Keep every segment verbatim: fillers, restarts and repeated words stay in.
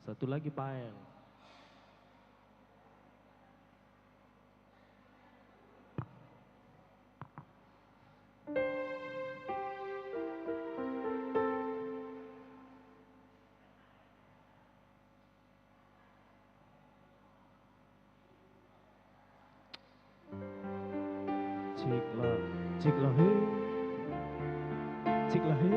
Satu lagi, Pael. Cik la, cik la he, cik la he.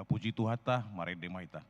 Puji Tuhanta, marende ma hita.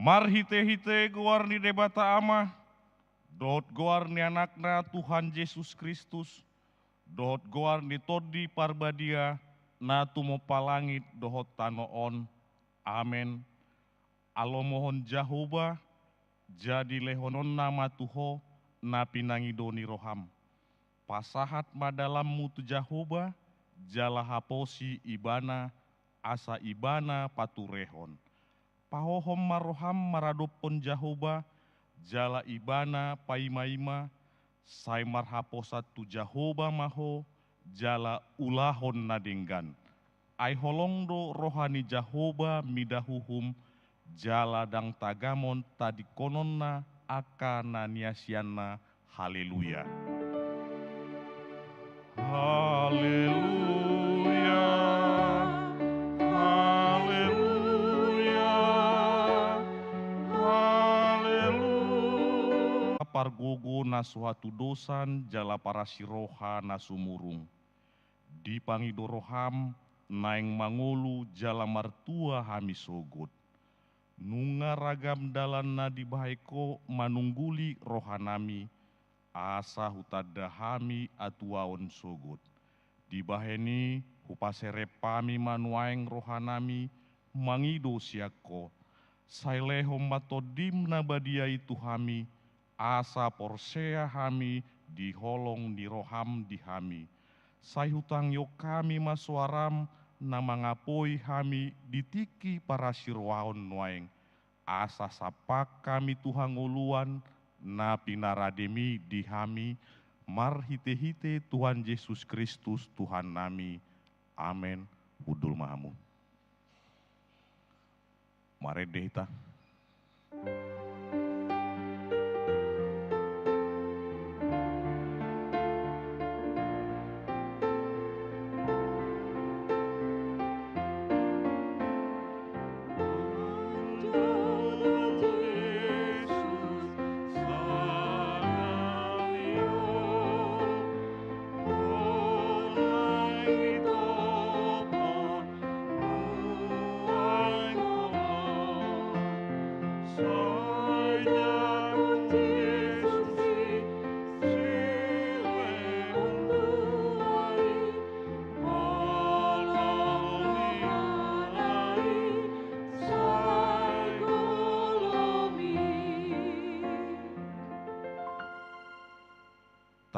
Marhite-hite goar ni Debata Ama, dohot goar ni Anakna Tuhan Jesus Kristus, dohot goar ni Tondi Parbadia, na tumompa langit dohot tano on. Amen. Alomohon Jahowa, jadi lehononna ma tu ho na pinangido ni roham. Pasahat ma dalanmu tu Jahowa, jala haposi Ibana, asa Ibana paturehon. Pahohom ma roham maradophon Jahowa, jala Ibana paima-ima, sai marhaposan tu Jahowa ma ho, jala ulahon na denggan. Ai holong do roha ni Jahowa mida uhum, jala ndang tagamon tadingkononna angka na niasianna. Haleluya. Haleluya. Haleluya. Haleluya. na so hatudosan jala parasiroha na sumurung. Dipangido roham naeng mangolu jala martua hami sogot. Nunga ragam dalan na dibahen ho manungguli rohanami, asa hutanda hami hatuaon sogot. Dibahen i hupaserep hami ma nuaeng rohanami mangido sian ho. Sai lehon ma Tondim na badia i tu hami, asa porsea hami di holong ni roham di hami. Sai hutangihon hami ma soaram na mangapoi hami di tingki parasirohaon nuaeng, asa sampak hami tu hangoluan na pinarademi di hami, marhitehite Tuhan Jesus Kristus Tuhannami. Amen. Hundul ma hamu. Marende hita.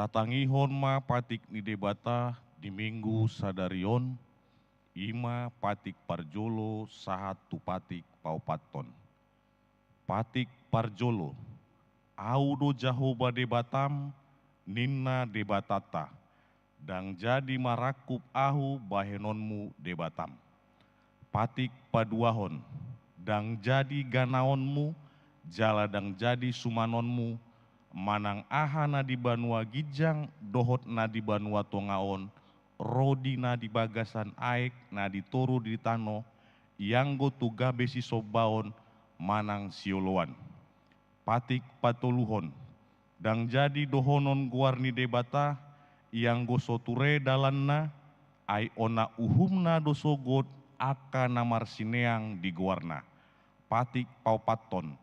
Tatangihon ma patik ni Debata di Minggu sadari on, i ma patik parjolo sahat tu patik paopathon. Patik parjolo. Ahu do Jahowa Debatam, ninna Debatanta, ndang jadi marangkup ahu bahenonmu Debatam. Patik paduahon. Ndang jadi ganaonmu, jala ndang jadi sumanonmu, manang aha na di banua ginjang dohot na di banua tonga on, ro di na di bagasan aek na di toru di tano, ianggo tu gabe sisombaon manang sioloan. Patik patoluhon. Ndang jadi dohonon goar ni Debata, ianggo so ture dalanna, ai ona uhumna do sogot angka na marsineang di goarna. Patik paopathon.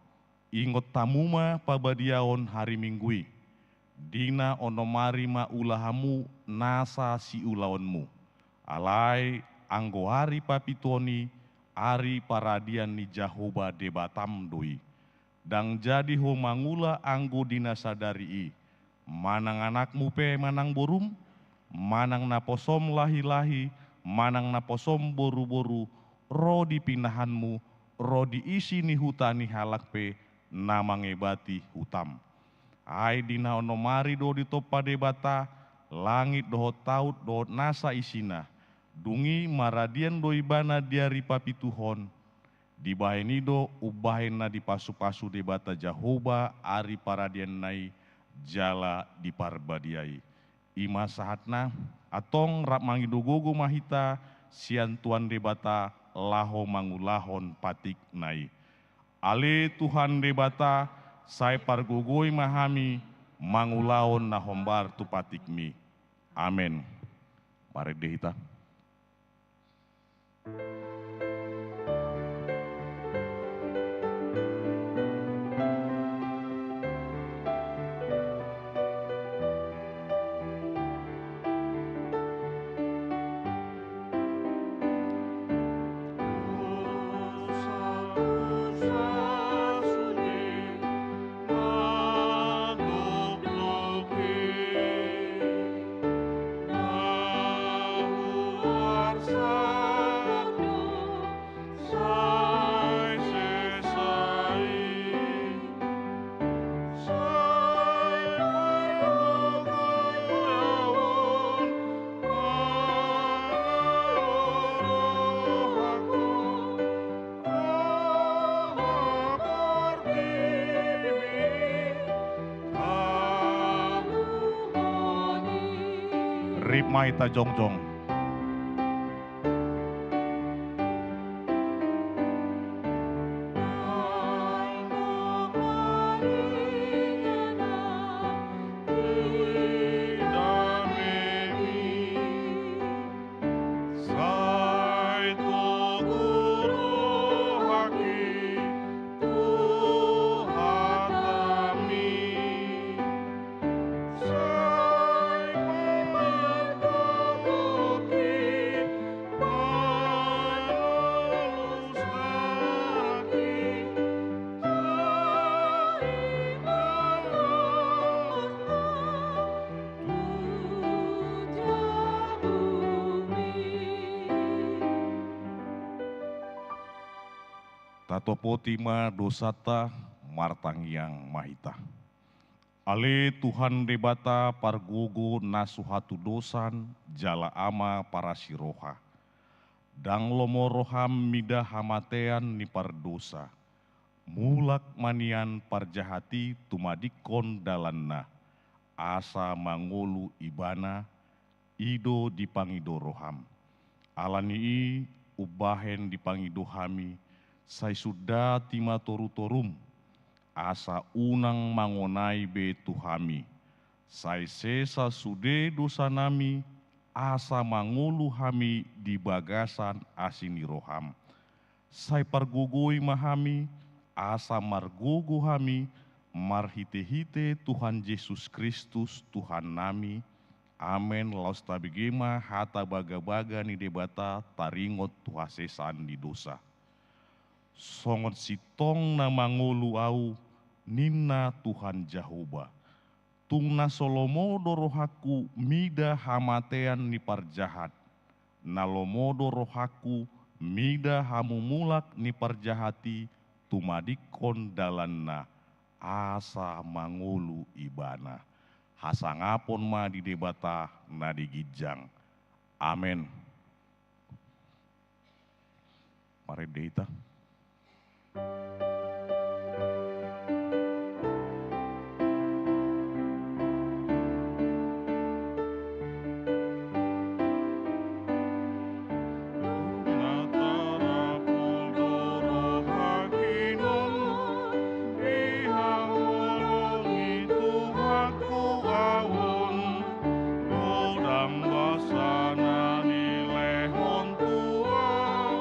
Ingot hamu ma pabadiaon ari Minggu i. Di na onom ari ma ula hamu nasa siulaonmu. Alai anggo ari papituhon i, ari paradian ni Jahowa Debatam do i. Ndang jadi ho mangula anggo di na sadari i, manang anakmu pe manang borum, manang naposom lahi-lahi, manang naposom boru-boru, ro di pinahanmu, ro di isi ni huta ni halak pe na mangebati hutam. Ai di na onom ari do ditompa Debata langit dohot haut dohot nasa isina. Dung i maradian do ibana di ari papituhon. Dibahen i do umbahen na dipasu-pasu Debata Jahowa ari paradianna i jala diparbadiai. I ma sahatna, antong rap mangido gogo ma hita sian Tuhan Debata laho mangulahon patikna i. Ale Tuhan Debata, sai pargogoi ma hami mangulahon na hombar tu patikmi. Amen. Marende hita. Rap ma hita jongjong. Topoti ma dosanta, martangiang ma hita. Ale Tuhan Debata pargogo na so hatudosan jala Ama parasi roha. Ndang lomo roham mida hamatean ni pardosa. Mulak ma nian parjahat i tumadingkon dalanna, asa mangolu ibana, i do dipangido roham. Ala ni i umbahen dipangido hami, sai sundati ma torutorum, asa unang mangonai be tu hami. Sai sesa sude dosanami, asa mangolu hami di bagasan asi ni roham. Sai pargogoi ma hami, asa margogo hami, marhitehite Tuhan Jesus Kristus, Tuhannami. Amen. Laos tabege ma hata bagabaga ni Debata taringot tu hasesaan ni dosa. Songon sintong na mangolu ahu, ninna Tuhan Jahowa. Tung na so lomo do rohangku mida hamatean ni parjahat, na lomo do rohangku mida hamumulak ni parjahat i tumadingkon dalanna, asa mangolu ibana. Hasangapon ma di Debata na di ginjang. Amen. Marende hita. Godang basa na nilehon Tuhan,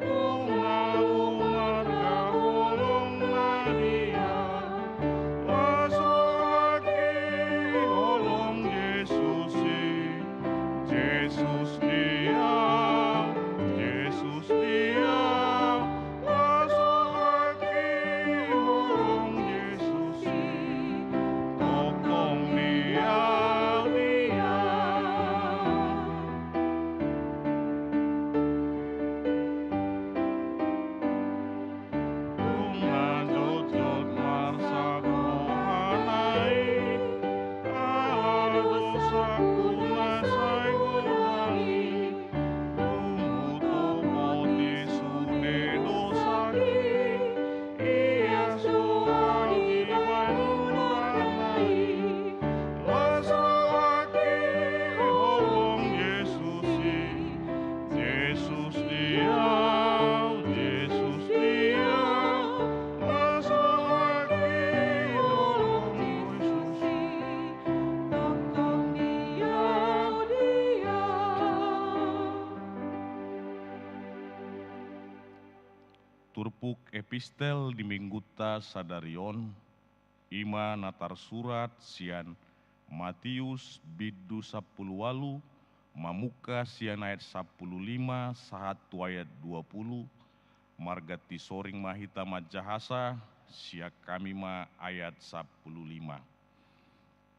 tung na umarga holong na dia. Las rohangki holong Jesus i, Jesus dia, Jesus dia. Las rohangki holong Jesus i, tongtong dia, dia. Tung na jotjot marsak rohana i, ala dosaku na sai godang i. Tung hutopoti sude dosangki, ias do ahu dibahen undana i. Las rohangki holong Jesus i, Jesus dia, Jesus dia. Las rohangki holong Jesus i, tongtong dia, dia. Turpuk epistel di minggunta sadari on, i ma na tarsurat sian Matius bindu sampulu ualu, mamungka sian ayat sampulu lima sahat tu ayat dua pulu. Marganti soring ma hita manjahasa, sian hami ma ayat sampulu lima.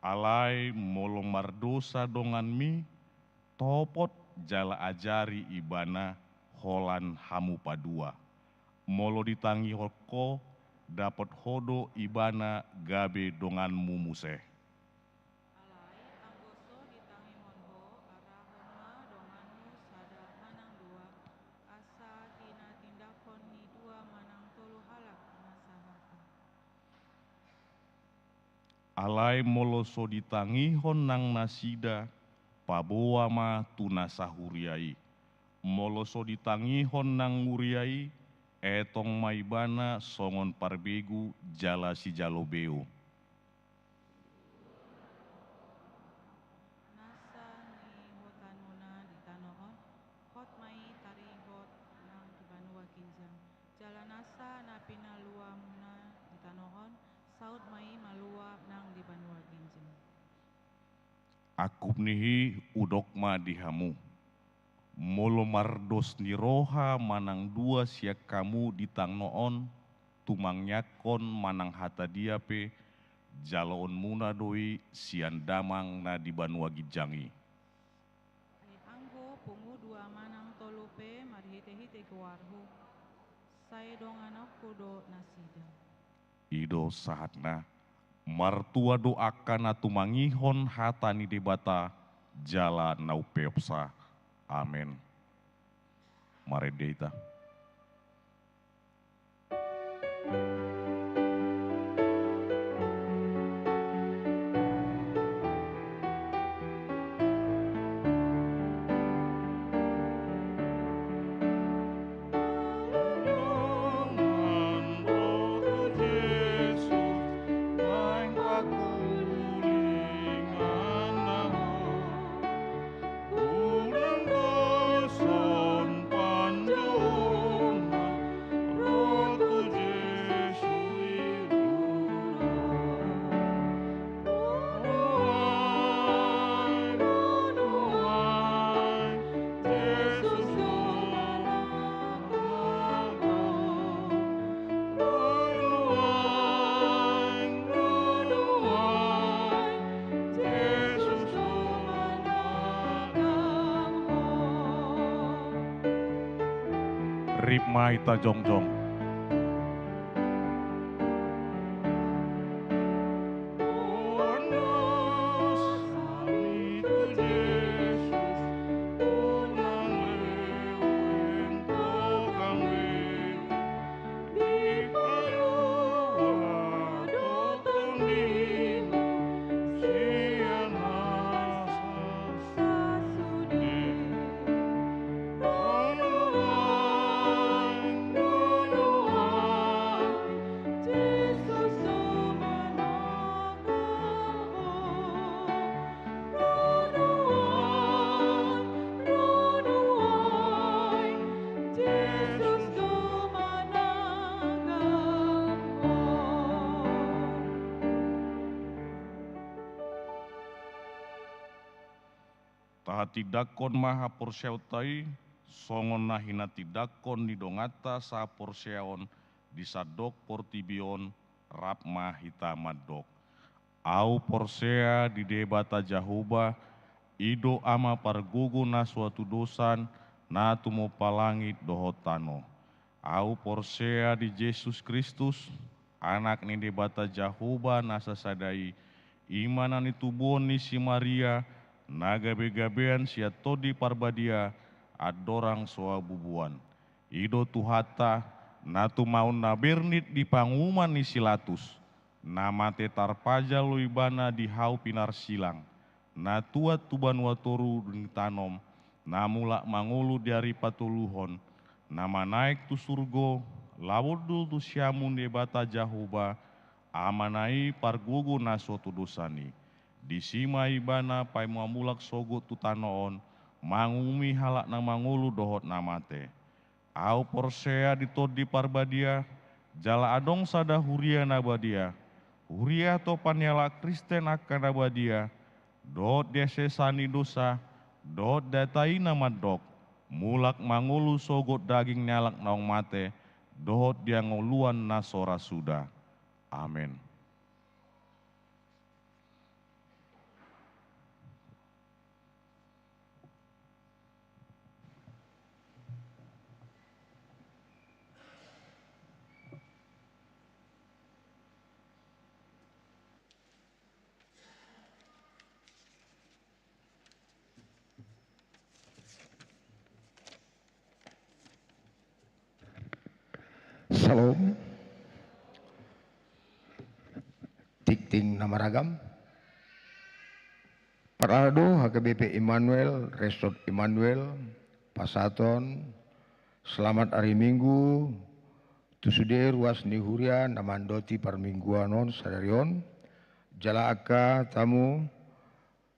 Alai molo mardosa donganmi, topot jala ajari ibana holan hamu padua. Molo ditangihon ho, dapot ho do ibana gabe donganmu muse. Alai anggo so ditangihon ho, arahon ma donganmu sada manang dua, asa hinatindanghon ni dua manang tolu halak na sahalak. Alai molo so ditangihon nang nasida, paboa ma tu na sahuria i. Molo so ditangihon nang huria i, etong ma ibana songon parbegu jala sijalo beo. Nasa ni hotanmuna di tano on, hot ma i taringot nang di banua ginjang. Jala nasa na pinaluamuna di tano on, saut ma i maluam nang di banua ginjang. Angkup ni i hudok ma di hamu. Molo mardos ni roha manang dua sian hamu di tano on, tumangiangkon manang hata dia pe, jaloonmuna do i sian Damang na di banua ginjang i. Ai anggo pungu dua manang tolu pe marhitehite goarhu, Sai dongananku do nasida. I do sahatna, martua do angka na tumangihon hata ni Debata jala na umpeopsa. Amen. Marende hita. Rap ma hita jongjong. Tahatindangkon ma haporseaonta i, songon na hinatindangkon ni donganta sahaporseaon di sandok portibi on, rap ma hita mandok. Ahu porsea di Debata Jahowa, i do Ama pargogo na so hatudosan, na tumompa langit dohot tano. Ahu porsea di Jesus Kristus, Anak ni Debata Jahowa na sasada i, i ma na nitubuhon ni si Maria, na gabegabean sian Tondi Parbadia, andorang so habubuan. I do Tuhanta, na tumaon na bernit di panguhuman ni si Latus, na mate tarpajal do Ibana di hau pinarsilang, na tuat tu banua toru ni tano, na mulak mangolu di ari patoluhon, na manaek tu surgo, laho hundul tu siamun ni Debata Jahowa, Amana i pargogo na so hatudosan i. Disi ma Ibana paimula mulak sogot tu tano on, manguhumi halak na mangolu dohot na mate. Ahu porsea di Tondi Parbadia, jala adong sada huria na badia, huria hatopan ni halak Kristen angka na badia, dohot di hasesaan ni dosa, dohot di hata i na mandok, mulak mangolu sogot daging ni halak naung mate, dohot di hangoluan na so ra suda. Amen. Syalom. Tingting na maragam. Parhalado H K B P Immanuel, Resort Immanuel, pasahaton selamat hari Minggu tu sude ruas ni huria na mandoti parmingguan on sadari on, jala angka tamu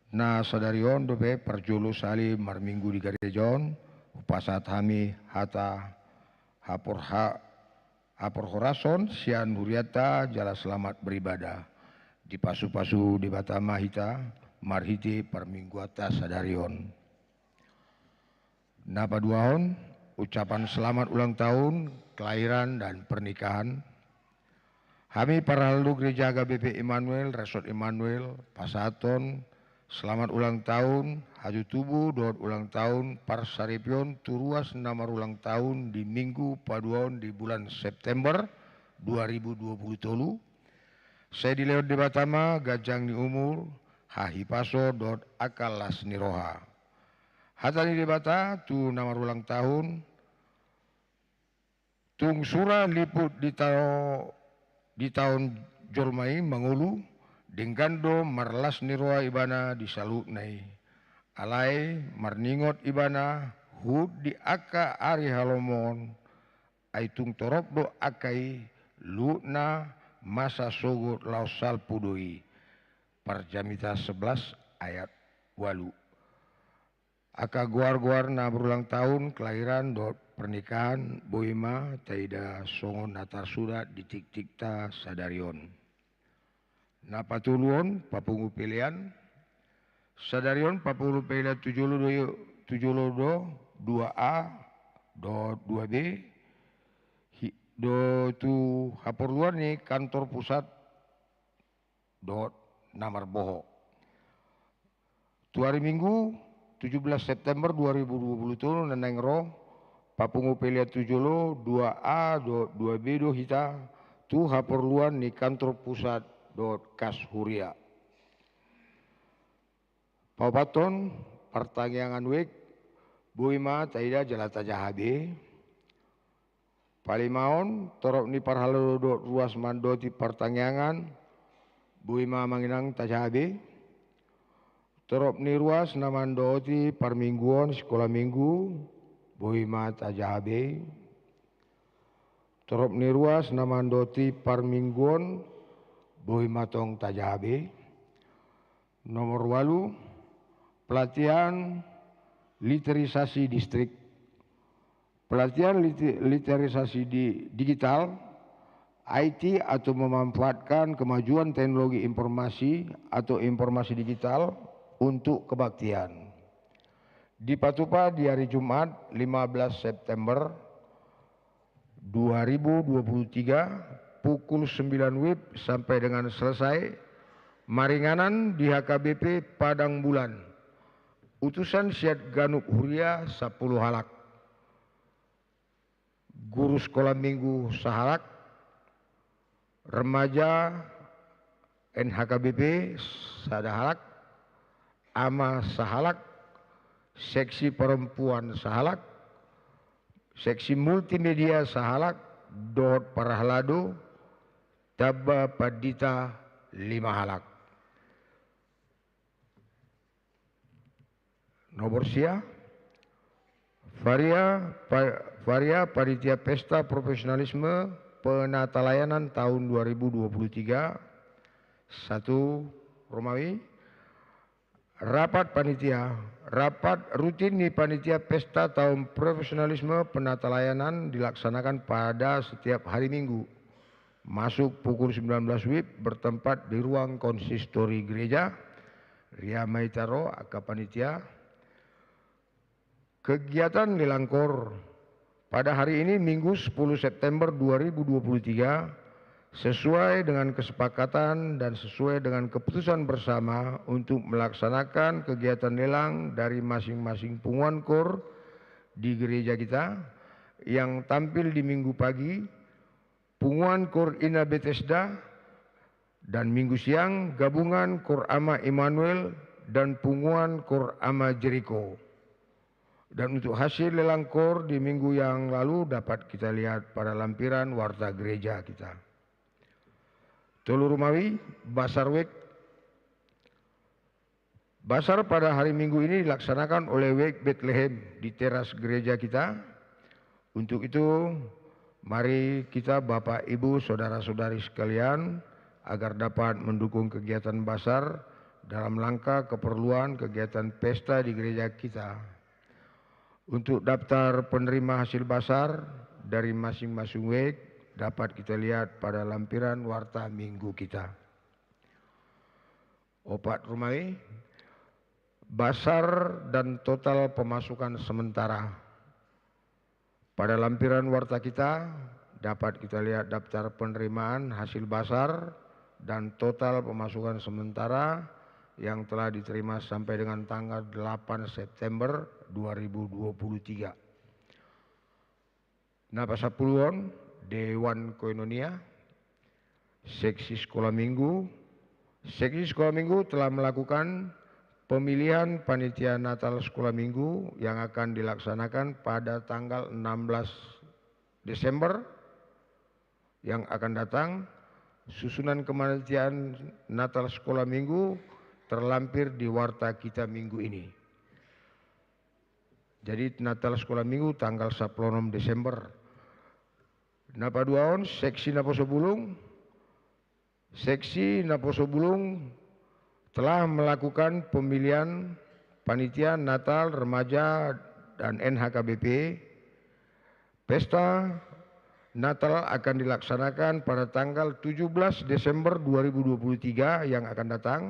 na sadari on dope parjolo sahali marminggu di gareja on, hupasahat hami hata haporha-, haporhorason sian hurianta jala selamat beribadah. Dipasupasu Debata ma hita marhite parmingguanta sadari on. Na paduahon, ucapan selamat ulang tahun, kelahiran, dan pernikahan. Hami parhalado Gereja H K B P Immanuel, Resort Immanuel, pasahathon Selamat ulang tahun hatutubu dohot ulang tahun parsaripeon tu ruas na marulang tahun di minggu paduahon di bulan September dua ribu dua puluh tolu. Sai dilehon Debata ma ganjang ni umur, hahipason dohot angka las ni roha. Hata ni Debata tu na marulang tahun. Tung sura liput di tao-, di taon jolma i mangolu, denggan do marlas ni roha ibana di saluhutna i. Alai marningot ibana huhut di angka ari halomoon, ai tung torop do angka i, luhutna masa sogot laos salpu do i. Parjamita sebelas ayat ualu. Angka goar-goar na berulang tahun, kelahiran dohot pernikahan, boi ma taida songon na tarsurat di tiktikta sadari on. Na patoluhon, papungu pelean. Sadari on papungu pelean tu jolo do, tu jolo do, dua A dohot dua B, hi-, do tu haporluan ni kantor pusat dohot na marboho. Tu ari Minggu, tujuh belas September dua ribu dua puluh tolu na naeng ro, papungu pelean tu jolo, dua A dohot dua B do hita, tu haporluan ni kantor pusat dohot kas huria. Paopathon, partangiangan wijk, boi ma taida jala tajaha be. Palimaon, torop ni parhalado dohot ruas mandohoti partangiangan, boi ma amang inang tajaha be. Torop ni ruas na mandohoti parmingguon sikola minggu, boi ma tajaha be. Torop ni ruas na mandohoti parmingguon, boi ma tong tajaha be. Nomor ualu, pelatihan literisasi distrik. Pelatihan liti-, literisasi di-, digital, I T, atau memanfaatkan kemajuan teknologi informasi atau informasi digital untuk kebaktian. Dipatupa di hari Jumat, lima belas September dua ribu dua puluh tiga, pukul sembilan wib sampai dengan selesai, maringanan di H K B P Padang Bulan. Utusan sian ganup huria, sapuluh halak. Guru sekolah minggu sahalak, remaja N H K B P sada halak, ama sahalak, seksi perempuan sahalak, seksi multimedia sahalak, dohot parhalado, tamba pandita lima halak. Nomor sia, Varia, pa-, Varia Panitia Pesta Profesionalisme Penatalayanan tahun dua ribu dua puluh tiga, satu Romawi, rapat panitia, rapat rutin ni Panitia Pesta Tahun Profesionalisme Penatalayanan dilaksanakan pada setiap hari Minggu. Masuk pukul sembilan belas wib, bertempat di ruang konsistori gereja. Ria ma hita ro angka panitia. Kegiatan lelang koor pada hari ini, Minggu sepuluh September dua ribu dua puluh tiga, sesuai dengan kesepakatan dan sesuai dengan keputusan bersama untuk melaksanakan kegiatan lelang dari masing-masing punguan koor di gereja kita, yang tampil di Minggu pagi, Punguan Koor Ina Betesda, dan Minggu siang, gabungan Koor Ama Immanuel dan Punguan Koor Ama Jeriko. Dan untuk hasil lelang koor di minggu yang lalu dapat kita lihat pada lampiran warta gereja kita. Tolu Romawi, basar wijk. Basar pada hari Minggu ini dilaksanakan oleh wijk Betlehem di teras gereja kita. Untuk itu, mari kita, Bapak, Ibu, saudara-saudari sekalian, agar dapat mendukung kegiatan basar dalam rangka keperluan kegiatan pesta di gereja kita. Untuk daftar penerima hasil basar dari masing-masing wijk dapat kita lihat pada lampiran warta minggu kita. Opat Romawi, basar dan total pemasukan sementara. Pada lampiran warta kita dapat kita lihat daftar penerimaan hasil basar dan total pemasukan sementara yang telah diterima sampai dengan tanggal delapan September dua ribu dua puluh tiga. Na pasampuluhon, Dewan Koinonia, Seksi Sekolah Minggu. Seksi Sekolah Minggu telah melakukan pemilihan panitia Natal Sekolah Minggu yang akan dilaksanakan pada tanggal enam belas Desember yang akan datang. Susunan kepanitiaan Natal Sekolah Minggu terlampir di warta kita minggu ini. Jadi, Natal Sekolah Minggu tanggal sampulu onom Desember. Na paduahon, Seksi Naposo Bulung. Seksi Naposo Bulung telah melakukan pemilihan panitia Natal, remaja, dan N H K B P. Pesta Natal akan dilaksanakan pada tanggal tujuh belas Desember dua ribu dua puluh tiga yang akan datang.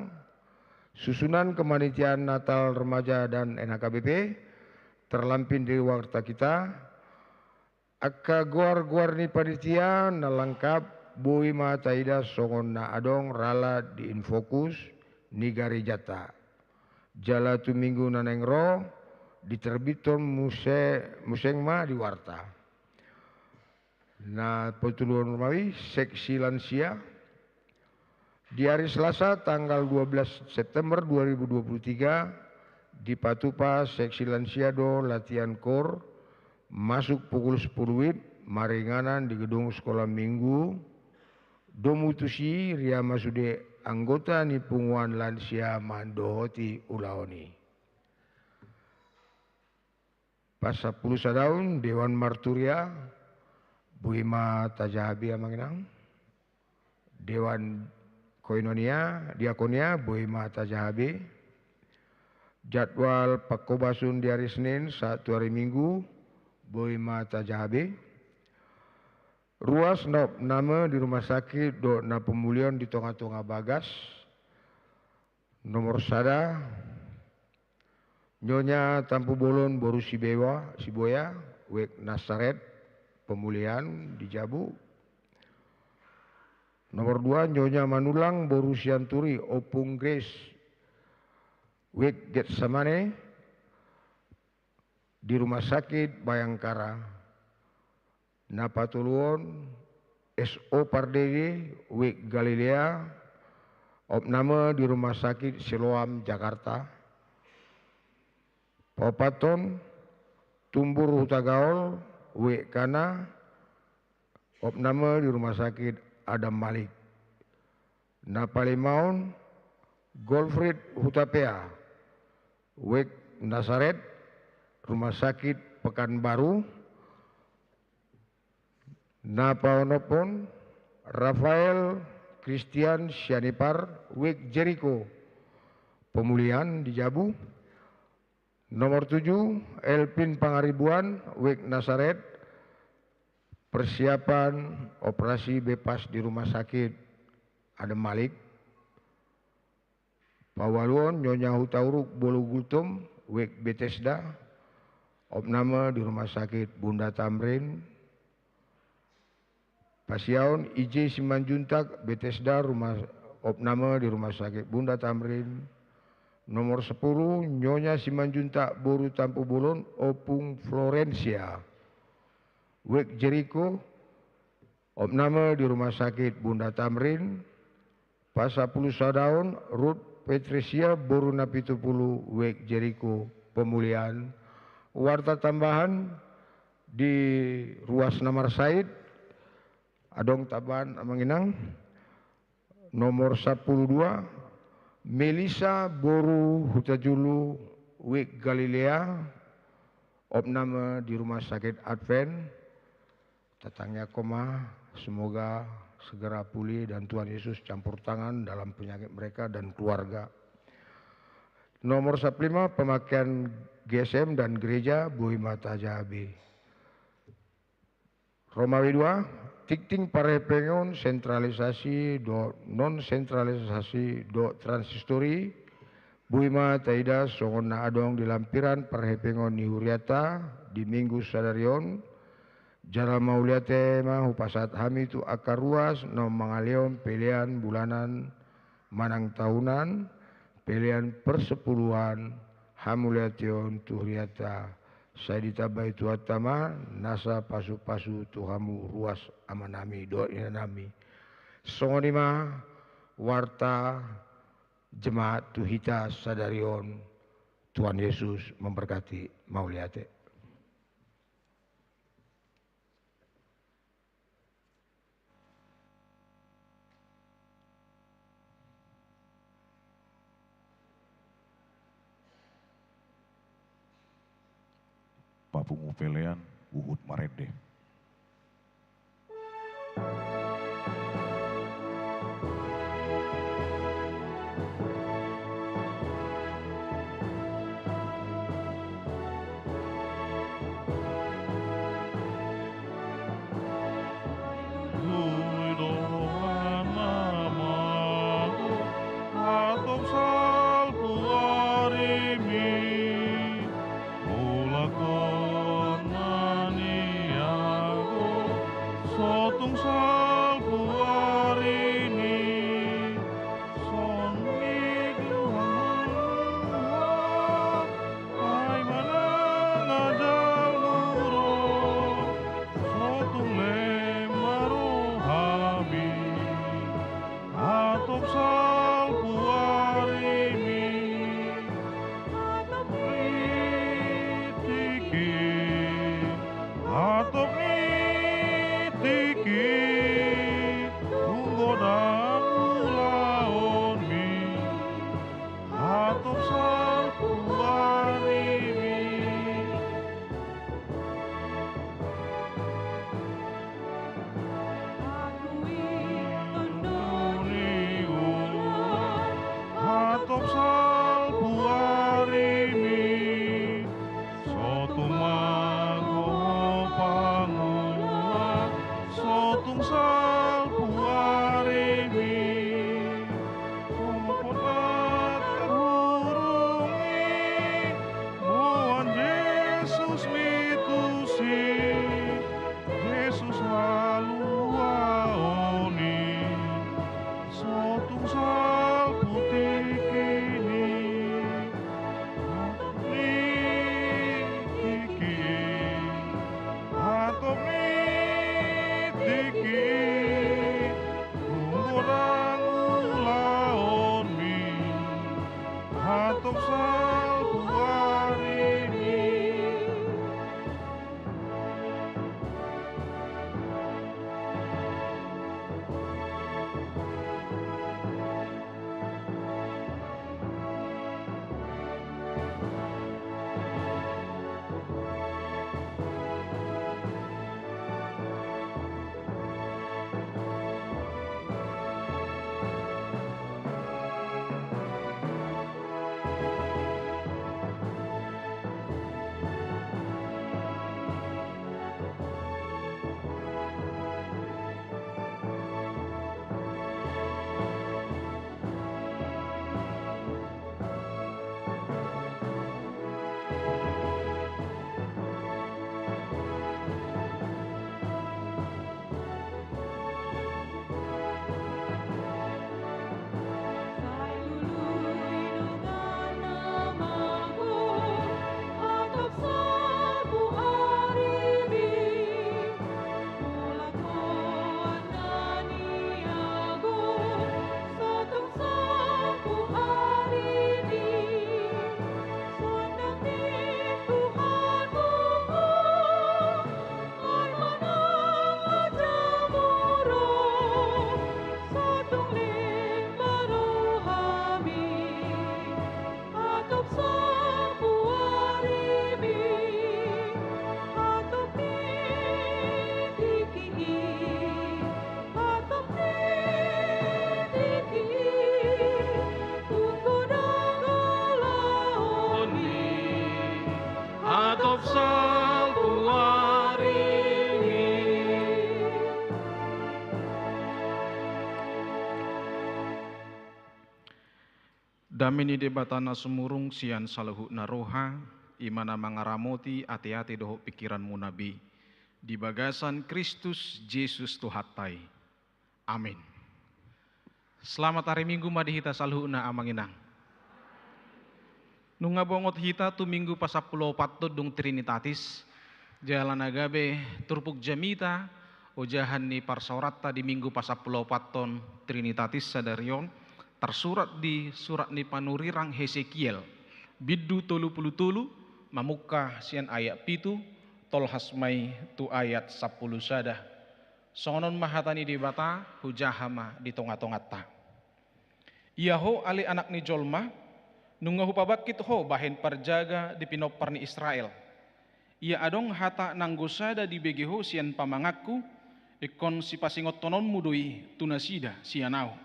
Susunan kepanitiaan Natal, remaja, dan N H K B P terlampir di warta kita. Angka goar-goar ni panitia na langkap boi ma taida songon na adong rala di infokus ni garejanta. Jala tu minggu na naeng ro, diterbithon muse, muse ma di warta. Na patoluhon, Romawi, Seksi Lansia. Di hari Selasa, tanggal dua belas September dua ribu dua puluh tiga, dipatupa Seksi Lansia do latihan kor, masuk pukul sepuluh WIB, maringanan di gedung Sekolah Minggu. Domu tusi, ria ma sude anggota ni punguan lansia mandohoti ulaon i. Pasampulu sadaon, Dewan Marturia, boi ma tajaha be, Amang Inang. Dewan Koinonia, Diakonia, boi ma tajaha be. Jadwal pangkobason di hari Senin sahat tu hari Minggu, boi ma tajaha be. Ruas na opname di rumah sakit dohot na pemulion di tonga-tonga bagas. Nomor sada, Nyonya Tampubolon boru Sibewa, Siboya, wijk Nasaret, pemulihan di jabu. Nomor dua, Nyonya Manulang boru Sianturi, Ompung Grace, wijk Getsemane, di Rumah Sakit Bayangkara. Na patoluhon, S O Pardede, wijk Galilea, opname di Rumah Sakit Siloam, Jakarta. Paopathon, Tumbur Hutagaol, wijk Kana, opname di Rumah Sakit Adam Malik. Na palimahon, Golfried Hutapea, wijk Nasaret, Rumah Sakit Pekanbaru. Na paonomhon, Rafael Christian Sianipar, wijk Jeriko, pemulihan di jabu. Nomor tujuh, Elvin Pangaribuan, wijk Nasaret, persiapan operasi bepas di Rumah Sakit Adam Malik. Paualuhon, Nyonya Hutauruk boru Gultom, wijk Bethesda, opname di Rumah Sakit Bunda Tamrin. Pasiaon, I J Simanjuntak, Bethesda, rumah, opname di Rumah Sakit Bunda Tamrin. Nomor sepuluh, Nyonya Simanjuntak boru Tampubolon, Ompung Florencia, wijk Jeriko, opname di Rumah Sakit Bunda Tamrin. Pasampulu sadaon, Ruth Patricia boru Napitupulu, wijk Jeriko, pemulihan. Warta tambahan di ruas na marsahit, adong tambahan, Amang Inang. Nomor sampulu dua, Melissa boru Hutajulu, wijk Galilea, opname di Rumah Sakit Advent. Tatangiangkon ma, semoga segera pulih dan Tuhan Yesus campur tangan dalam penyakit mereka dan keluarga. Nomor sampulu lima, pemakaian G S M dan gereja, boi ma tajaha be. Romawi dua, tingting parhepengon sentralisasi dohot non sentralisasi dohot transistori, boi ma taida songon na adong di lampiran parhepengon ni hurianta di Minggu sadari on. Jala mauliate ma hupasahat hami tu angka ruas na mangalehon pelean bulanan manang tahunan, pelean persepuluhan, hamuliateon tu hurianta, sai ditambai Tuhanta ma nasa pasupasu tu hamu ruas amanami dohot inanami. Songon i ma warta jemaat tu hita sadari on. Tuhan Yesus memberkati. Mauliate. Papungu pelean, huhut marende. Hatop salpu arimi, mulak on na niago, so tung salpu arimi. Songon i Tuhan, ai manang ajal muruk, so tung lemah rohami. Hatop salpu arimi, hatop ni tingki, hatop ni tingki, tung godang ulaonmi. Hatop salpu arimi. Hatop ni ulaon, hatop salpu arimi. So tung mago pangula, so tung salpu arimi. Hombar ma tarhurung i, boan Jesus mi tusi, Jesus haluaon i. So tung salpu tingki ni, hatop ni tingki, hatop ni tingki, tung godang ulaonmi. Hatop salpu arimi. Hatop salpu arimi, hatop ni tingki i, hatop ni tingki i, tung godang ulaonmi. Hatop salpu arimi. Dame ni Debata na sumurung sian saluhutna roha, i ma na mangaramoti ateate dohot pingkiranmuna be, di bagasan Kristus Jesus Tuhanta i. Amin. Selamat hari Minggu ma di hita saluhutna, Amang Inang. Nunga bongot hita tu Minggu pasampuluopathon dung Trinitatis, jala na gabe turpuk jamita ojahan ni parsaoranta di Minggu pasampuluopathon Trinitatis sadari on, tarsurat di surat ni panurirang Hesekiel, bindu tolu pulu tolu, mamungka sian ayat pitu, tolhas ma i tu ayat sampulu sada. Songon on ma hata ni Debata, hujaha ma di tongatonganta. Ia ho ale anak ni jolma, nunga hupabangkit ho bahen parjaga di pinompar ni Israel. Ia adong hata na anggo sada dibege ho sian pamanganku, ingkon sipasingothononmu do i tu nasida sian ahu.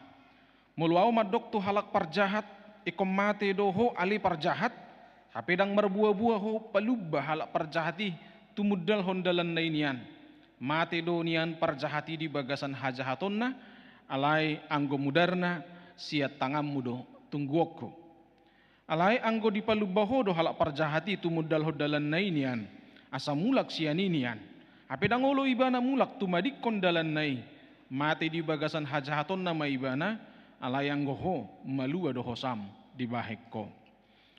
Molo ahu mandok tu halak parjahat, ingkon mate do ho ale parjahat, hape ndang marbuabua ho palumba halak parjahat i tumundalhon dalanna i nian. Mate do nian parjahat i di bagasan hajahatonna, alai anggo mudarna sian tanganmu do tungguonku. Alai anggo dipalumba ho do halak parjahat i tumundalhon dalanna i nian, asa mulak sian i nian, hape ndang olo ibana mulak tumadingkon dalanna i, mate di bagasan hajahatonna ma ibana, alai anggo ho, malua do hosam dibahen ho.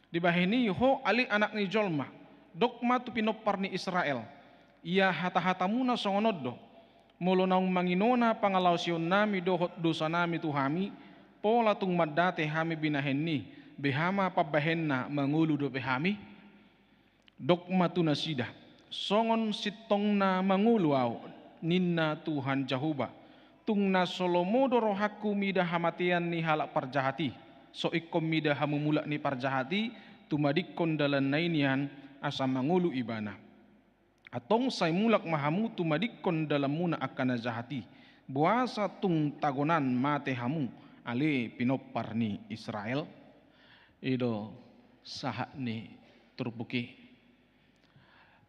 Dibahen i ho ale anak ni jolma, dok ma tu pinompar ni Israel, ia hatahatamuna songon on do: Molo naung manginona pangalaosionnami dohot dosanami tu hami, pola tung mandate hami binahen i, beha ma pambahenna, mangolu dope hami? Dok ma tu nasida: Songon sintongna mangolu ahu, ninna Tuhan Jahowa, tung na so lomo do rohangku mida hamatean ni halak parjahat i, so ingkon mida hamumulak ni parjahat i tumadingkon dalanna i nian, asa mangolu ibana. Antong sai mulak ma hamu tumadingkon dalanmuna angka na jahat i, boasa tung tagonan mate hamu, ale pinompar ni Israel? I do sahat ni turpuk i.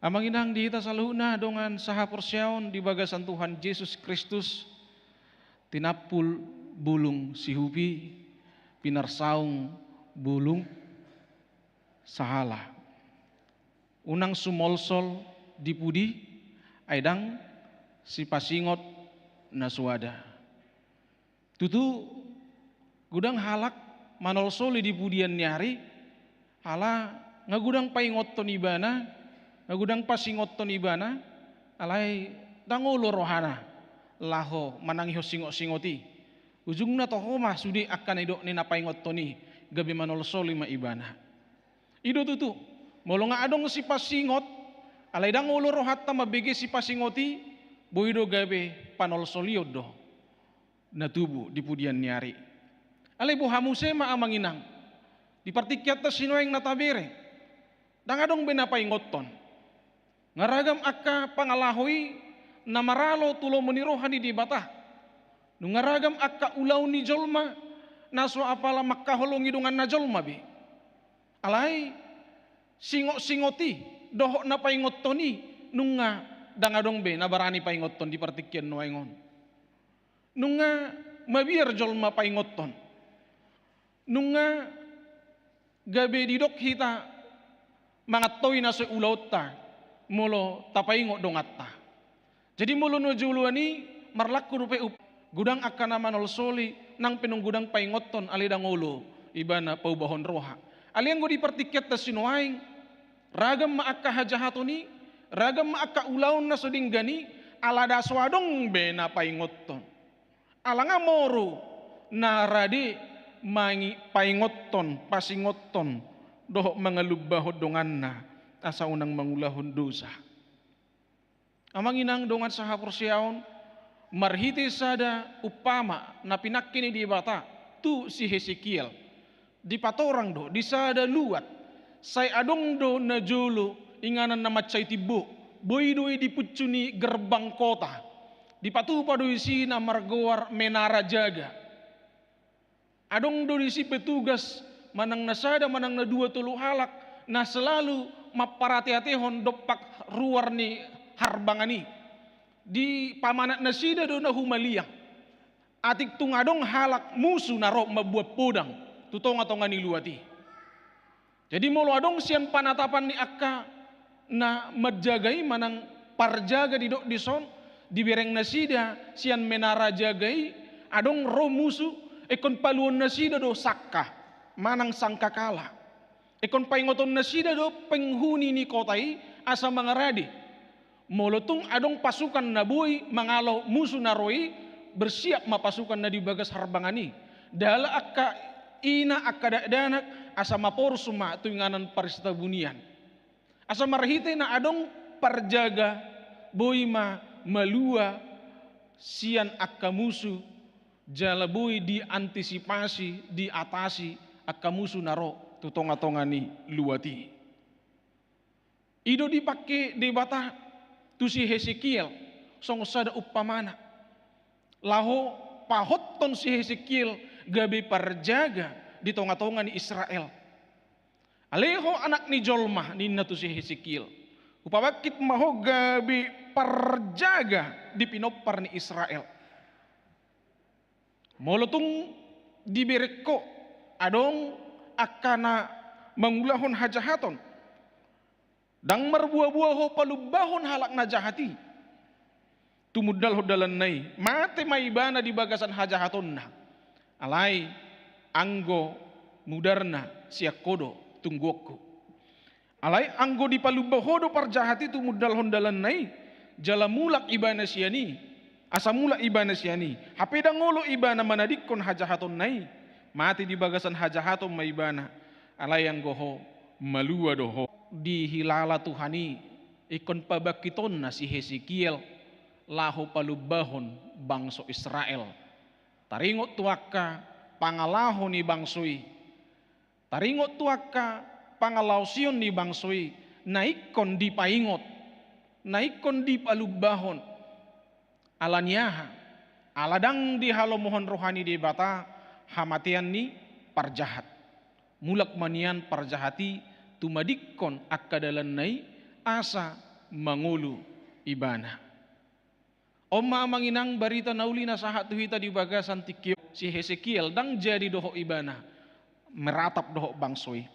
Amang inang, di hita saluhutna dongan sahaporseaon di bagasan Tuhan Jesus Kristus, tinampul bulung sihupi, pinarsaung bulung sahala. Unang sumolsol di pudi, ai ndang sipasingot na suada. Tutu, godang halak manolsoli di pudian ni ari, ala nga godang paingothon ibana, nga godang pasingothon ibana, alai ndang olo rohana laho manangihon singot-singot i. Ujungna toho ma sude angka na nidok ni na paingothon i, gabe manolsoli ma ibana. I do tutu, molo nga adong sipasingot, alai ndang olo rohanta mambege sipasingot i, boi do gabe panolsolion do na tubu di pudian ni ari. Alai boha muse ma amang inang, di partingkianta sinuaeng na tabere, ndang adong be na paingothon. Nga ragam angka pangalaho i na maralo tu lomo ni roha ni Debata. Nunga ragam angka ulaon ni jolma na so apala mangkaholongi donganna jolma be. Alai singot-singot i dohot na paingothon i nunga ndang adong be na barani paingothon di partingkian nuaeng on. Nunga mabiar jolma paingothon. Nunga gabe didok hita mangantoi na so ulaonta molo tapaingot donganta. Jadi molo na joloan i marlangku dope up-, godang angka na manolsoli, nang pe nunga godang paingothon, alai ndang olo ibana paubahon roha. Alai anggo di partingkianta sinuaeng, ragam ma angka hajahaton i, ragam ma angka ulaon na so denggan i, ala nda so adong be na paingothon. Ala nga moru na rade mangi-, paingothon, pasingothon, dohot mangalumbahon donganna, asa unang mangulahon dosa. Amang inang dongan sahaporseaon, marhite sada umpama na pinangke ni Debata tu si Hesekiel. Dipatorang do di sada luat, sai adong do na jolo inganan na mansai timbo, boi do i di puncu ni gerbang kota. Dipatupa do disi na margoar menara jaga. Adong do disi petugas, manang na sada, manang na dua, tolu halak, na selalu mamparateatehon dompak ruar ni harbangan i. Dipamanat nasida do na humaliang. Atik tung adong halak musu na ro mambuat podang tu tongatonga ni luat i. Jadi molo adong sian panatapan ni angka na manjaga i manang parjaga didok dison, dibereng nasida sian menara jaga i, adong ro musu, ingkon paluon nasida do sangka manang sangkakala. Ingkon paingoton nasida do penghuni ni kota i asa mangarade. Molo tung adong pasukan na boi mangalo musu na ro i, bersiap ma pasukan na di bagas harbangan i. Jala angka ina, angka dakdanak, asa maporus ma tu inganan parsitabuan i. Asa marhite na adong parjaga, boi ma malua sian angka musu, jala boi diantisipasi, diatasi angka musu na ro tu tonga-tonga ni luat i. I do dipangke Debata tu si Hesekiel songon sada umpamana, laho pahothon si Hesekiel gabe parjaga di tonga-tonga ni Israel. Ale ho anak ni jolma, ninna tu si Hesekiel, hupabangkit ma ho gabe parjaga di pinompar ni Israel. Molo tung dibereng ho adong angka na mangulahon hajahaton, ndang marboa-boa ho palumbahon halak na jahat i tumundalhon dalanna i, mate ma ibana di bagasan hajahatonna. Alai anggo mudarna sian ho do tungguonku. Alai anggo dipalumba ho do parjahat i tumundalhon dalanna i, jala mulak ibana sian i, asa mulak ibana sian i, hape ndang olo ibana manadingkon hajahatonna i, mate di bagasan hajahaton ma ibana. Alai anggo ho, malua do ho. Dihilala Tuhan i, ingkon pabangkitonna si Hesekiel laho palumbahon bangso Israel. Taringot tu angka pangalaho ni bangso i, taringot tu angka pangalaosion ni bangso i, na ingkon dipaingot, na ingkon dipalumbahon. Ala ni aha? Ala ndang dihalomohon roha ni Debata hamatean ni parjahat. Mulak ma nian parjahat i tumadingkon angka dalanna i asa mangolu ibana. On ma amang inang barita na uli na sahat tu hita di bagasan tingki on. Si Hesekiel ndang jadi dohot ibana meratap dohot bangso i.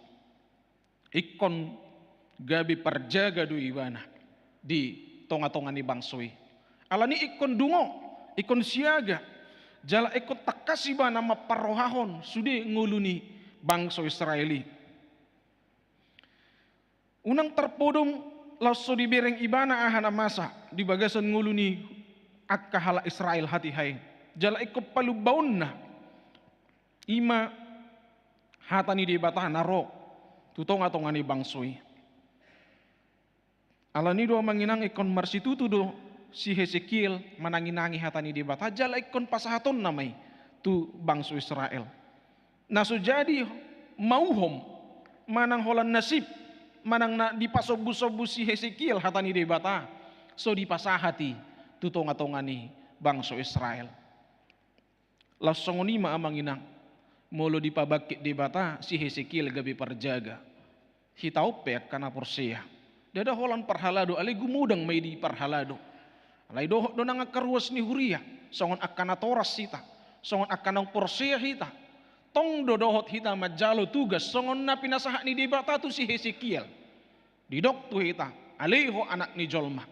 Ingkon gabe parjaga do ibana di tonga-tonga ni bangso i. Ala ni ingkon dungo, ingkon siaga, jala ingkon tangkas ibana mamparrohahon sude ngolu ni bangso Israel i. Unang tarpodom laos so dibereng ibana aha na masa di bagasan ngolu ni angka halak Israel hatiha i. Jala ingkon palumbaonna, i ma hata ni Debata na ro tu tonga-tonga ni bangso i. Ala ni do amang inang ingkon marsitutu do si Hesekiel manangi-nangi hata ni Debata, jala ingkon pasahatonna ma i tu bangso Israel. Na so jadi mauhom manang holan nasib, manang na dipasombu-sombu si Hesekiel hata ni Debata, so dipasahat i tu tonga-tonga ni bangso Israel. Laos songon i ma amang inang, molo dipabangkit Debata si Hesekiel gabe parjaga, hita on pe angka na porsea, ndada holan parhalado, alai gumodang ma i di parhalado. Alai dohot do nang angka ruas ni huria, songon angka natoras hita, songon angka naung porsea hita. Tong do dohot hita manjalo tugas songon na pinasahat ni Debata tu si Hesekiel. Didok tu hita, ale ho anak ni jolma,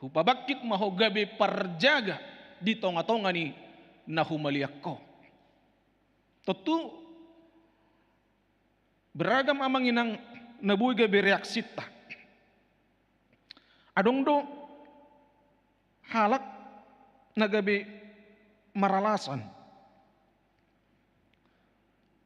hupabangkit ma ho gabe parjaga di tonga-tonga ni na humaliang ho. Tontu beragam amang inang na boi gabe reaksinta. Adong do halak na gabe maralasan.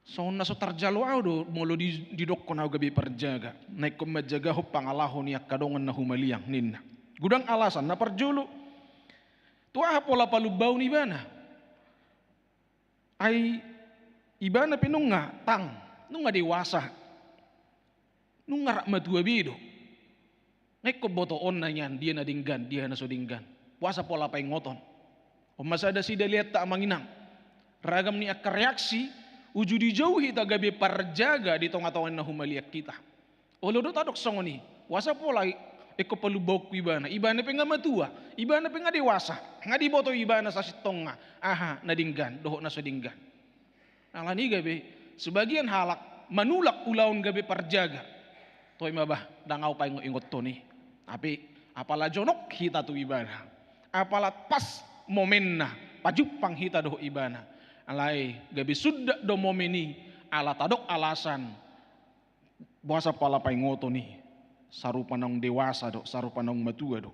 Songon na so tarjalo ahu do molo di, didokkon ahu gabe parjaga, na ingkon manjagahon pangalaho ni angka dongan na humaliang ninna. Godang alasan. Na parjolo, tu aha pola palumbaon ibana? Ai ibana pe nunga tang, nunga dewasa. Nunga rap matua be do. Nga ingkon botoonna nian dia na denggan, dia na so denggan. Boasa pola paingoton? On ma sada sidalianta amang inang. Ragam ni angka reaksi, uju dijou hita gabe parjaga di tonga-tonga na humaliang hita. Olo do tadok songon i. Boasa pola i, ingkon palumbaonku ibana? Ibana pe nga matua, ibana pe nga dewasa. Nga diboto ibana sasintongna aha na denggan dohot na so denggan. Alani gabe sebagian halak manulak ulaon gabe parjaga. Toe ma bah, ndang ahu paingot-ingothon i. Tapi apala jonok hita tu ibana, apala pas momenna pajumpang hita dohot ibana, alai gabe sundat do momen i ala tadok alasan Boasa pala paingoton i? Sarupa naung dewasa do, sarupa naung matua do.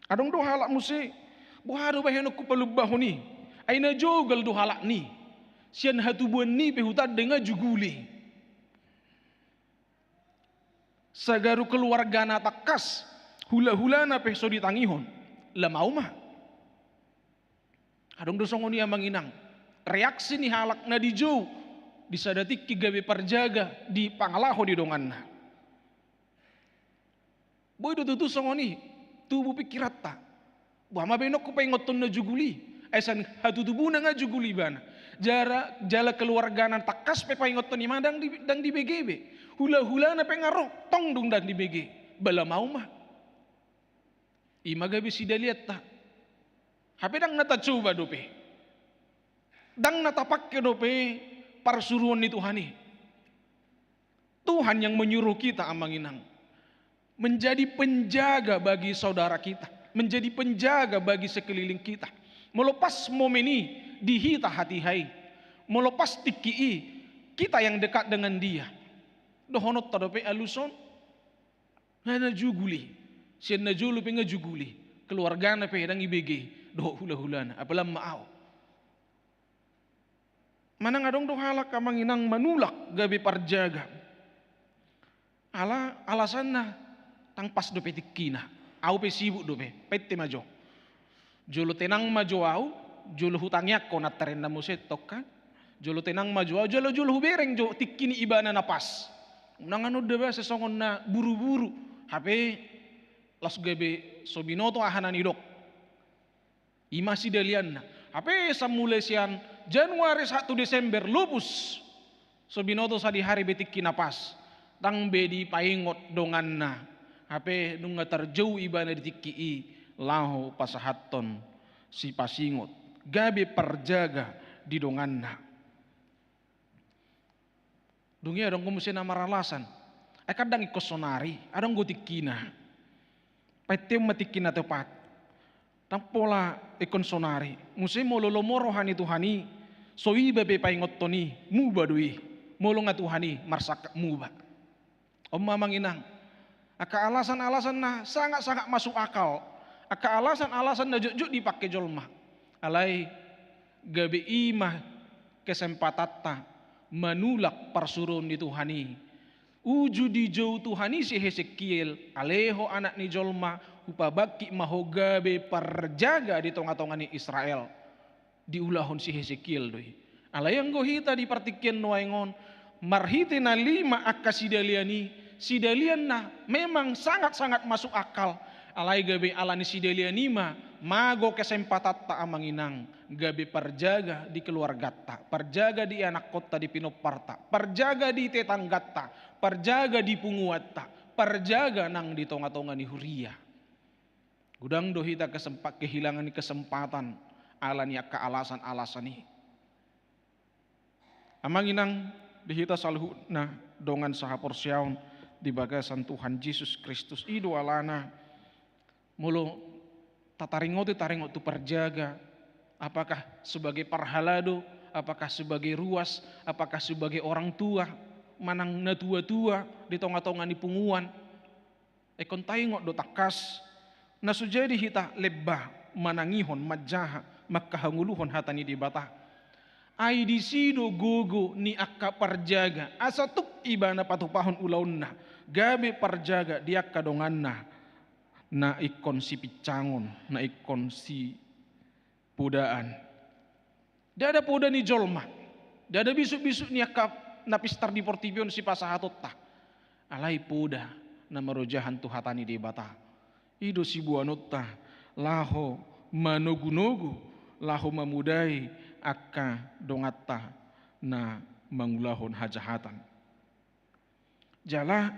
Adong do halak muse, boha do bahenonku palumbahon i? Ai na jogal do halak ni, sian hatubuan ni pe hutanda nga juguli. Sagaru keluargana tangkas, hulahulana pe so ditangihon, lam au ma. Adong do songon i amang inang, reaksi ni halak na dijou di sada tingki gabe parjaga di pangalaho di donganna. Boi do tutu songon i tubu pingkiranta. Boha ma baenonku paingothon na juguli, ai sian hatutubuna nga juguli ibana. Jala, jala keluargana tangkas pe paingothon i ma ndang di, ndang dibege be. Hulahulana pe nga ro, tong dung ndang dibege. Ba lam au ma. I ma gabe sidalianta. Hape ndang na tacoba dope, ndang na tapangke dope parsuruon ni Tuhan i. Tuhan yang menyuruh kita amang inang menjadi penjaga bagi saudara kita, menjadi penjaga bagi sekeliling kita. Molo pas momen i di hita hatiha i, molo pas tingki i kita yang dekat dengan dia, dohononta dope aluson. Nga na juguli, sian na jolo pe nga juguli, keluargana pe ndang ibege dohot hulahulana, apala ma au. Manang adong do halak amang inang manulak gabe parjaga. Ala, alasanna ndang pas dope tingkina. Au pe sibuk dope, painte ma jo. Jolo tenang ma jo au, jolo hutangiangkon antar ninna muse tongka. Jolo tenang ma jo au, jolo, jolo hubereng jo tingki ni ibana na pas. Unang annon da basa songon na buru-buru. Hape laos gabe so binoto aha na nidok. I ma sidalianna. Hape samulai sian Januari sahat tu Desember lupus. So binoto sadihari be tingki na pas. Ndang be dipaingot donganna. Hape nunga tarjou ibana di tingki i laho pasahathon sipasingot, gabe parjaga di donganna. Dung i adong do muse na maralasan, ai kan ndang ingkon sonari, adong do tingkina. Painteon ma tingki na tepat. Ndang pola ingkon sonari. Muse molo lomo roha ni Tuhan i, so iba pe paingothon i, muba do i. Molo nga Tuhan i marsangkap muba. On ma amang inang, angka alasan-alasan na sangat-sangat masuk akal, angka alasan-alasan na jotjot dipangke jolma. Alai gabe i ma kesempatanta manulak parsuruon ni Tuhan i. Uju dijou Tuhan i si Hesekiel, ale ho anak ni jolma, hupabangkit ma ho gabe parjaga di tonga-tonga ni Israel. Diulahon si Hesekiel do i. Alai anggo hita di partingkian nuaeng on, marhite na lima angka sidalian i, sidalian na memang sangat-sangat masuk akal. Alai gabe ala ni sidalian i ma mago kesempatanta amang inang, gabe parjaga di keluarganta, parjaga di anakkonta, di pinomparta, parjaga di tetangganta, parjaga di punguanta, parjaga nang di tonga-tonga ni huria. Godang do hita kesempa-, kehilangan kesempatan ala ni angka alasan-alasan i. Amang inang, di hita saluhutna dongan sahaporseaon di bagasan Tuhan Jesus Kristus, i do alana molo tataringoti taringot tu parjaga, apakah sebagai parhalado, apakah sebagai ruas, apakah sebagai orang tua, manang na tua-tua di tonga-tonga ni punguan, ingkon taingot do tangkas, na so jadi hita lemba manangihon, manjaha, mangkahangoluhon hata ni Debata. Ai disi do gogo ni angka parjaga, asa tuk ibana patupahon ulaonna, gabe parjaga di angka donganna, na ingkon sipincangon, na ingkon si podaan. Ndada poda ni jolma, ndada bisuk-bisuk ni angka na pistar di portibi on sipasahatonta. Alai poda na marojahan tu hata ni Debata. I do siboanonta laho manogu-nogu, laho mamodai angka donganta na mangulahon hajahatan. Jala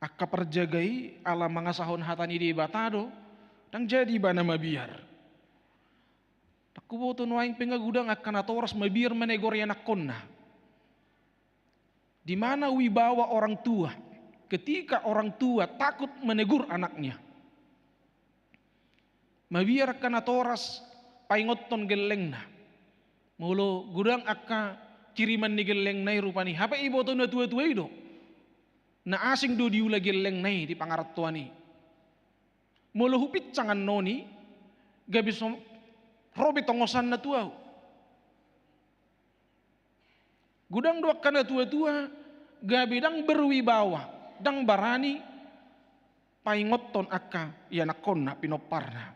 angka parjaga i ala mangasahon hata ni Debata do, ndang jadi ibana mabiar. Ndang huboto nuaeng pe nga godang angka natoras mabiar manegor ianakkonna. Di mana wibawa orang tua ketika orang tua takut menegur anaknya? Mabiar angka natoras paingothon gellengna. Molo godang angka kiriman ni gellengna i rupani. Hape iboto natua-tua i do. Na asing do diula gellengna i di pangarantoan i. Molo hupinsang annon i, gabe so ro be tongosanna tu ahu. Godang do angka natua-tua, gabe ndang berwibawa, ndang barani paingothon angka ianakhonna, pinomparna.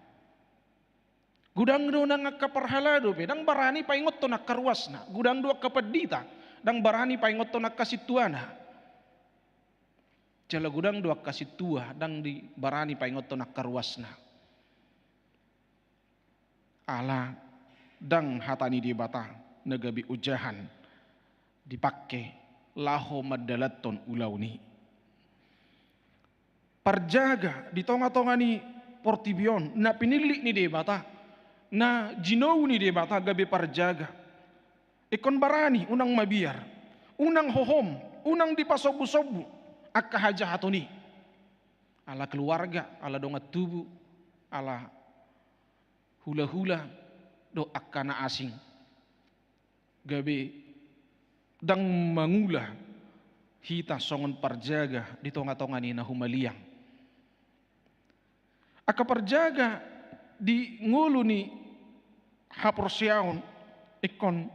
Godang do nang angka parhalado pe, ndang barani paingothon angka ruasna. Godang do angka pandita, ndang barani paingothon angka sintuana. Jala godang do angka sintua, ndang di, barani paingothon angka ruasna. Ala ndang hata ni Debata na gabe ojahan dipangke laho mandalanhon ulaon i. Parjaga di tonga-tonga ni portibi on, na pinillit ni Debata, na jinou ni Debata gabe parjaga. Ingkon barani, unang mabiar, unang hohom, unang dipasombu-sombu angka hajahaton i. Ala keluarga, ala dongan tubu, ala hula-hula, dohot angka na asing. Gabe ndang mangula hita songon parjaga di tonga-tonga ni na humaliang. Angka parjaga di ngolu ni haporseaon ingkon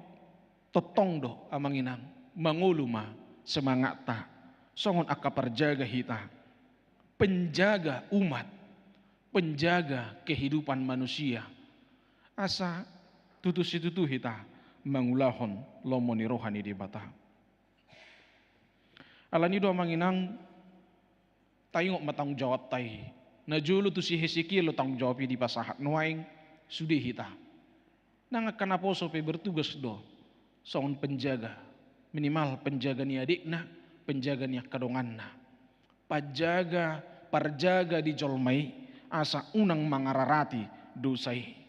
tongtong do, amang inang, mangolu ma semangatta songon angka parjaga hita, penjaga umat, penjaga kehidupan manusia. Asa tutu situtu hita mangulahon lomo ni roha ni Debata. Alani do, amang inang, taingot ma tanggung jawabta i. Na jolo tu si Hesekiel do tanggung jawab i dipasahat, nuaeng sude hita. Nang angka naposo pe bertugas do songon penjaga, minimal penjaga ni adikna, penjaga ni angka donganna. Penjaga, parjaga di jolma i, asa unang mangararati dosa i.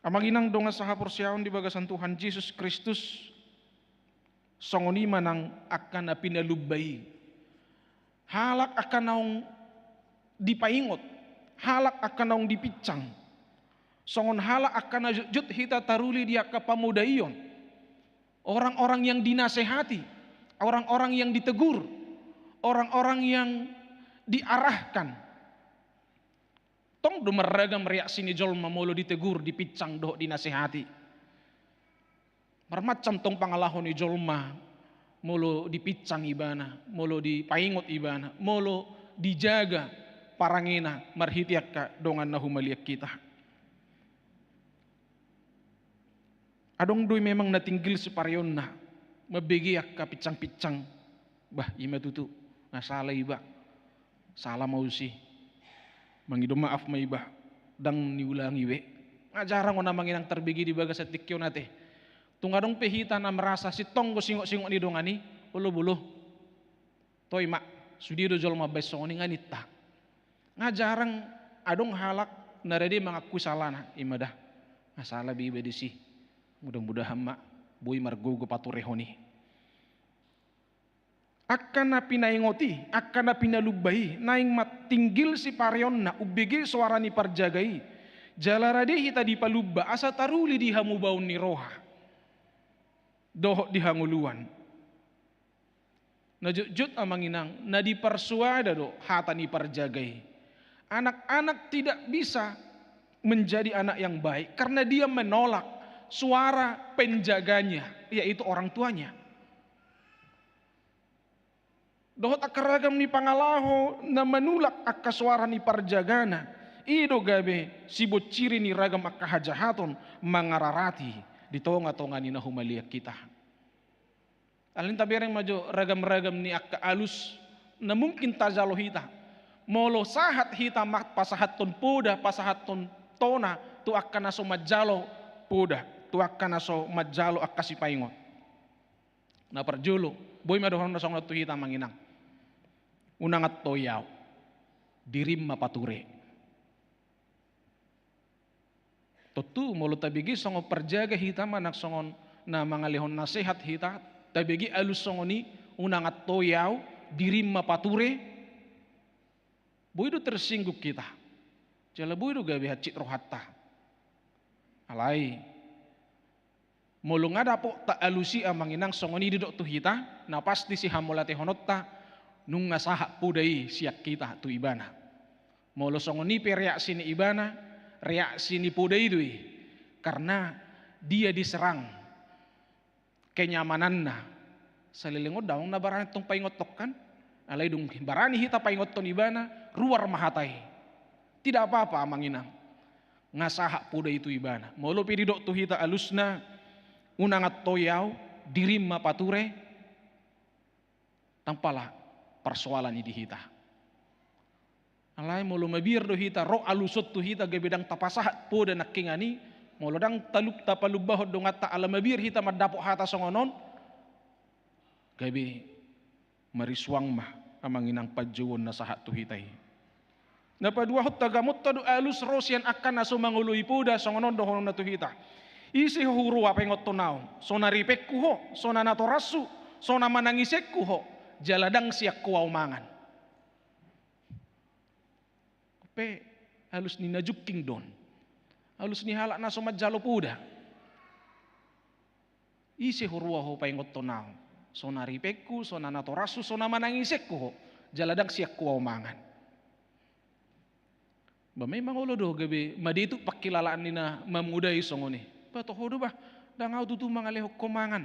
Amang inang dongan sahaporseaon di bagasan Tuhan Jesus Kristus, songon i ma nang angka na pinalumba i. Halak angka naung dipaingot, halak angka naung dipinsang, songon halak angka na jotjot hita taruli di angka pamodaion, orang-orang yang dinasehati, orang-orang yang ditegur, orang-orang yang diarahkan. Tong do marragam reaksi ni jolma molo ditegur, dipinsang dohot dinasehati. Marmacam tong pangalaho ni jolma molo dipinsang ibana, molo dipaingot ibana, molo dijaga parangena marhite angka dongan na humaliang hita. Adong do i memang na tinggil sipareonna, mambege angka pinsang-pinsang. Bah, i ma tutu, nga sala iba. Sala ma usi. Mangido maaf ma iba. Ndang niulangi be. Nga jarang on, amang inang, tarbege di bagasan tingki on ate. Tung adong pe hita na merasa sintong do singot-singot ni dongan i, olo bolo. Toe ma, sude do jolma baen songon i, nga ninta. Nga jarang adong halak na rade mangakui salana, i ma da. Nga sala be iba disi. Mudah-mudahan ma boi margogo paturehon i. Angka na pinaingot i, angka na pinalumba i, naeng ma tinggil sipareonna, umbege soara ni parjaga i. Jala rade hita dipalumba asa taruli di hamubaon ni roha dohot di hangoluan. Na jotjot, amang inang, na diparsoada do hata ni parjaga i. Anak-anak tidak bisa menjadi anak yang baik karena dia menolak suara penjaganya, yaitu orang tuanya. Dohot angka ragam ni pangalaho na manulak angka soara ni parjagana, i do gabe sibonciri ni ragam angka hajahaton mangararati di tonga-tonga ni na humaliang hita. Alani tabereng ma jo ragam-ragam ni angka alus na mungkin tajalo hita. Molo sahat hita ma pasahathon poda, pasahathon tona tu angka na so manjalo poda, tu angka na so manjalo angka sipaingot. Na parjolo, boi ma dohononna songon on tu hita, amang inang. Unang antoi ahu, dirim ma pature. Tontu molo tabege songon parjaga hita manang songon na mangalehon nasehat hita, tabege alus songon i, unang antoi ahu, dirim ma pature. Boi do tersinggung hita. Jala boi do gabe hansit rohanta. Alai Molo nga dapot ta alus i amang inang, songon i didok tu hita, na pasti sihamauliatehononta, nunga sahat poda i sian hita tu ibana. Molo songon i pe reaksi ni ibana, reaksi ni poda i do i. Karena dia diserang kenyamananna. Saleleng on ndang na barani tong paingothon kan. Alai dung barani hita paingothon ibana, ruar ma hata i. Tidak apa-apa amang inang. Nga sahat poda i tu ibana. Molo pe didok tu hita alusna, unang antoi au, dirim ma pature, ndang pola persoalan i di hita. Alai molo mabiar do hita ro alus on tu hita gabe ndang tapasahat poda nangkiningan i, molo ndang talu-, tapalumbahon donganta ala mabiar hita mandapot hata songon on, gabe marisuang ma amang inang panjouon na sahat tu hita i. Na paduahon, tagamonta do alus ro sian angka na so mangoloi poda, songon on dohononna tu hita. Ise ho huroha paingothon au? So na ripengku ho, so na natorashu, so na manangisenku ho, jala ndang sian ho au mangan. Pe alus ni na jungking do on. Alus ni halak na so manjalo poda. Ise huroha ho paingothon au? So na ripengku, so na natorashu, so na manangisenku ho, jala ndang sian ho au mangan. Ba memang olo do gabe madetut pangkilalaan ni na mamuda i songon i. Ba toho do bah, ndang au tutu mangalehon ho mangan.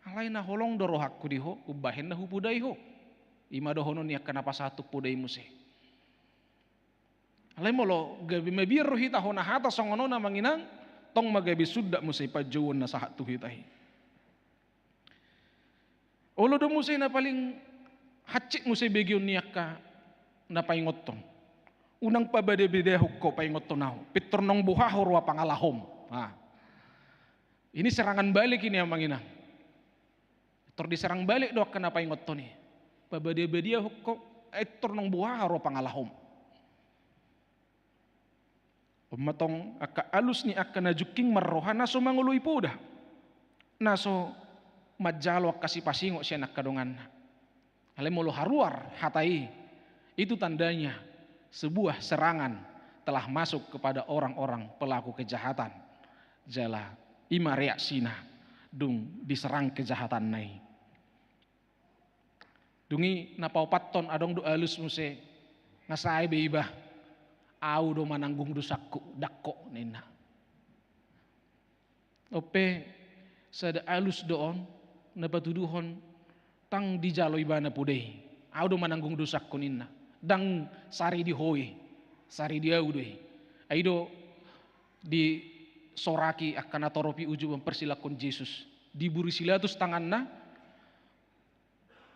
Alai na holong do rohangku di ho, umbahen na hupodai ho. I ma dohonon ni angka na pasahathon poda i muse. Alai molo gabe mabiar do hita hona hata songon on amang inang, tong ma gabe sundat muse panjouon na sahat tu hita i. Olo do muse na paling hansit muse begeon ni angka na paingothon. Unang pabadebadehon ho paingothon au, pintor naung boha ho roha pangalahom. Nah. Ini serangan balik ini amang inang. Pintor diserang balik do angka na paingothon i. Pabadebadehon ho, pintor naung boha ho roha pangalahom. On ma tong angka alus ni angka na jungking marroha na so mangoloi poda, na so manjalo angka sipasingot sian angka donganna. Alai molo haruar hata i, itu tandanya sebuah serangan telah masuk kepada orang-orang pelaku kejahatan. Jala i ma reaksina dung diserang kejahatanna i. Dung i na paopathon adong do alus muse, nga sae be iba, au do mananggung dosangku, ndang ho ninna. On pe sada alus do on na patuduhon ndang dijalo ibana poda i. Au do mananggung dosangku ninna. Ndang sari di ho i, sari di au do i. Ai do disoraki angka natorop i uju mamparsilangkon Jesus. Diburi si Pilatus tanganna,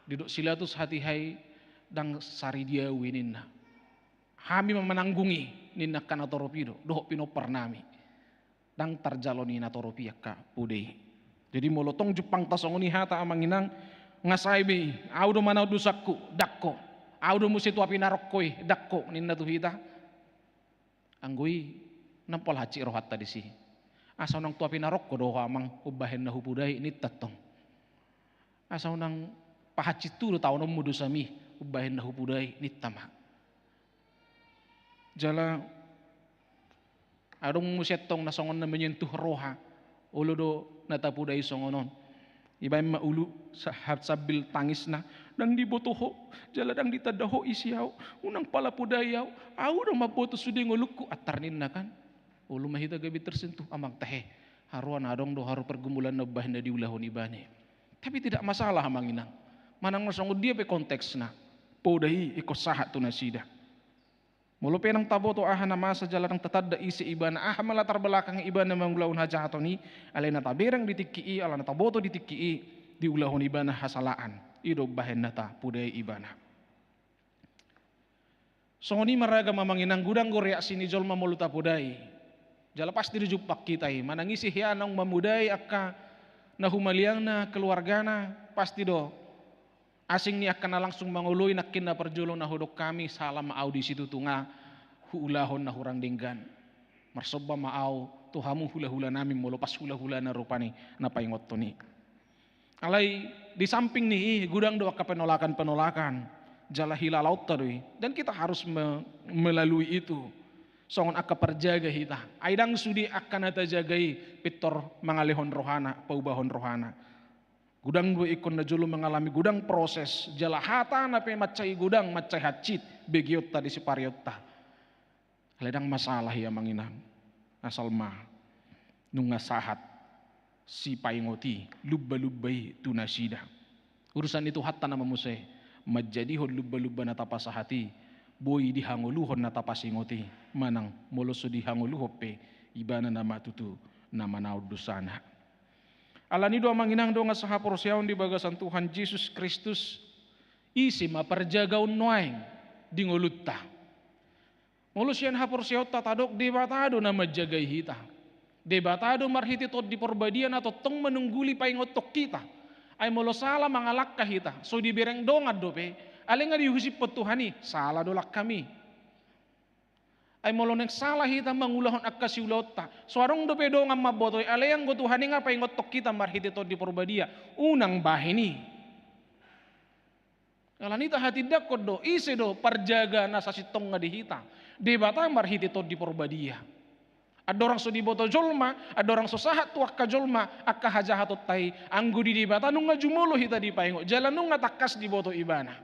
didok si Pilatus, hatiha i ndang sari di au i ninna. Hami ma mananggung i ninna angka natorop i do, dohot pinompar nami. Ndang tarjalo ni natorop i angka poda i. Jadi molo tong jumpangta songon i hata amang inang, nga sae be i, au do mananggung dosangku, ndang ho. Au do muse tu api narokko i, ndang ho ninna tu hita. Anggo i, ndang pola hansit rohanta disi. Asa unang tu api narokko do ho amang, umbahen na hupodai ninta tong. Asa unang pahansit tu do taononmu dosami, umbahen na hupodai ninta ma. Jala adong muse tong na songon na menyentuh roha. Olo do na tapodai songon on. Ibaen ma ulu sa-, sambil tangisna, ndang diboto ho, jala ndang ditanda ho isi au, unang pola podai au, au do mamboto sude ngolungku, antar ninna kan. Olo ma hita gabe tersentuh amang, tahe. Haroa na adong do haroa pergumulan na umbahen na diulahon ibana i. Tapi tidak masalah amang inang. Manang na songon dia pe konteksna, poda i ingkon sahat tu nasida. Molo pe ndang taboto aha na masa jala ndang tatanda ise ibana, aha ma latar belakang ibana mangulahon hajahaton i, alai na tabereng di tingki i, ala na taboto di tingki i, diulahon ibana hasalaan. I do umbahen na tapodai ibana. Songon i ma ragam amang inang, godang do reaksi ni jolma molo tapodai. Jala pasti do jumpang hita i, manang ise hea naung mamodai angka na humaliangna, keluargana, pasti do asing ni angka na langsung mangoloi. Nangkin na parjolo na hudok hami, sala ma au di situtu, nga huulahon na hurang denggan. Marsomba ma au tu hamu hulahula nami, molo pas hulahulana rupani na paingothon i. Alai di samping ni i, godang do angka penolakan-penolakan, jala hilalaonta do i. Dan kita harus me-, melalui itu. Songon angka parjaga hita. Ai ndang sude angka na tajaga i pintor mangalehon rohana, paubahon rohana. Godang do ingkon na jolo mangalami godang proses, jala hatana pe mansai godang, mansai hansit begeonta di sipareonta. Alai ndang masalah i, amang inang, asal ma nunga sahat sipaingot i, lumba-lumba i tu nasida. Urusan ni Tuhanta nama muse manjadihon lumba-lumba na tapasahat i boi dihangoluhon na tapasingot i, manang molo so dihangoluhon pe, ibana nama tutu na manaon dosana. Alani do, amang inang, dongan sahaporseaon di bagasan Tuhan Jesus Kristus, ise ma parjagaon nuaeng di ngolunta? Molo sian haporseaonta tadok, Debata do na manjagai hita. Debata do marhite Tondi Porbadia na tongtong manungguli paingothon hita. Ai molo sala mangalangka hita, so dibereng dongan dope, alai nga dihusiphon Tuhan i, sala do langkami. Ai molo naeng sala hita mangulahon angka siulaonta, so adong dope dongan mamboto i, alai anggo Tuhan i nga paingothon hita marhite Tondi Porbadia, unang bahen i. Alani i tahatindangkon do, ise do parjaga na sasintongna di hita? Debata marhite Tondi Porbadia. Andorang so diboto jolma, andorang so sahat tu angka jolma angka hajahatonta i, anggo di Debata nunga jumolo hita dipaingot, jala nunga tangkas diboto ibana.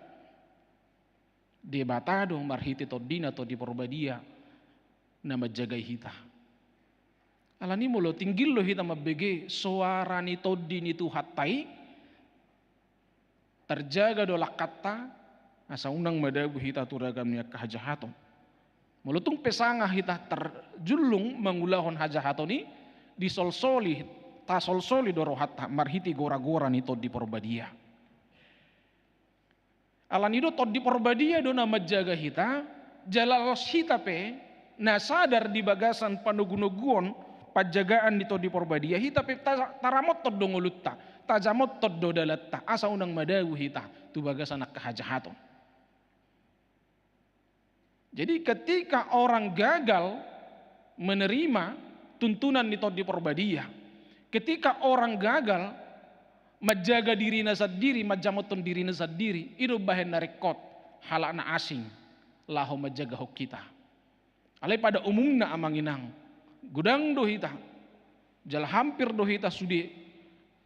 Debata do marhite Tondina Tondi Porbadia na manjagai hita. Alani molo tinggil do hita mambege soara ni Tondi ni Tuhanta i, tarjaga do langkanta, asa unang madabu hita tu ragam ni angka hajahaton. Molo tung pe sanga hita tarjullung mangulahon hajahaton i, disolsoli, tasolsoli do rohanta marhite gora-gora ni Tondi Porbadia. Alani do Tondi Porbadia do na manjaga hita, jala laos hita pe na sadar di bagasan panogunoguon panjagaan ni Tondi Porbadia, hita pe ta-, taramothon do ngolunta, tajamothon do dalanta, asa unang madabu hita tu bagasan angka hajahaton. Jadi ketika orang gagal menerima tuntunan ni Tondi Porbadia, ketika orang gagal manjaga dirina sandiri, manjamothon dirina sandiri, i do bahen na ringkot halak na asing laho manjagahon hita. Alai pada umumna, amang inang, godang do hita, jala hampir do hita sude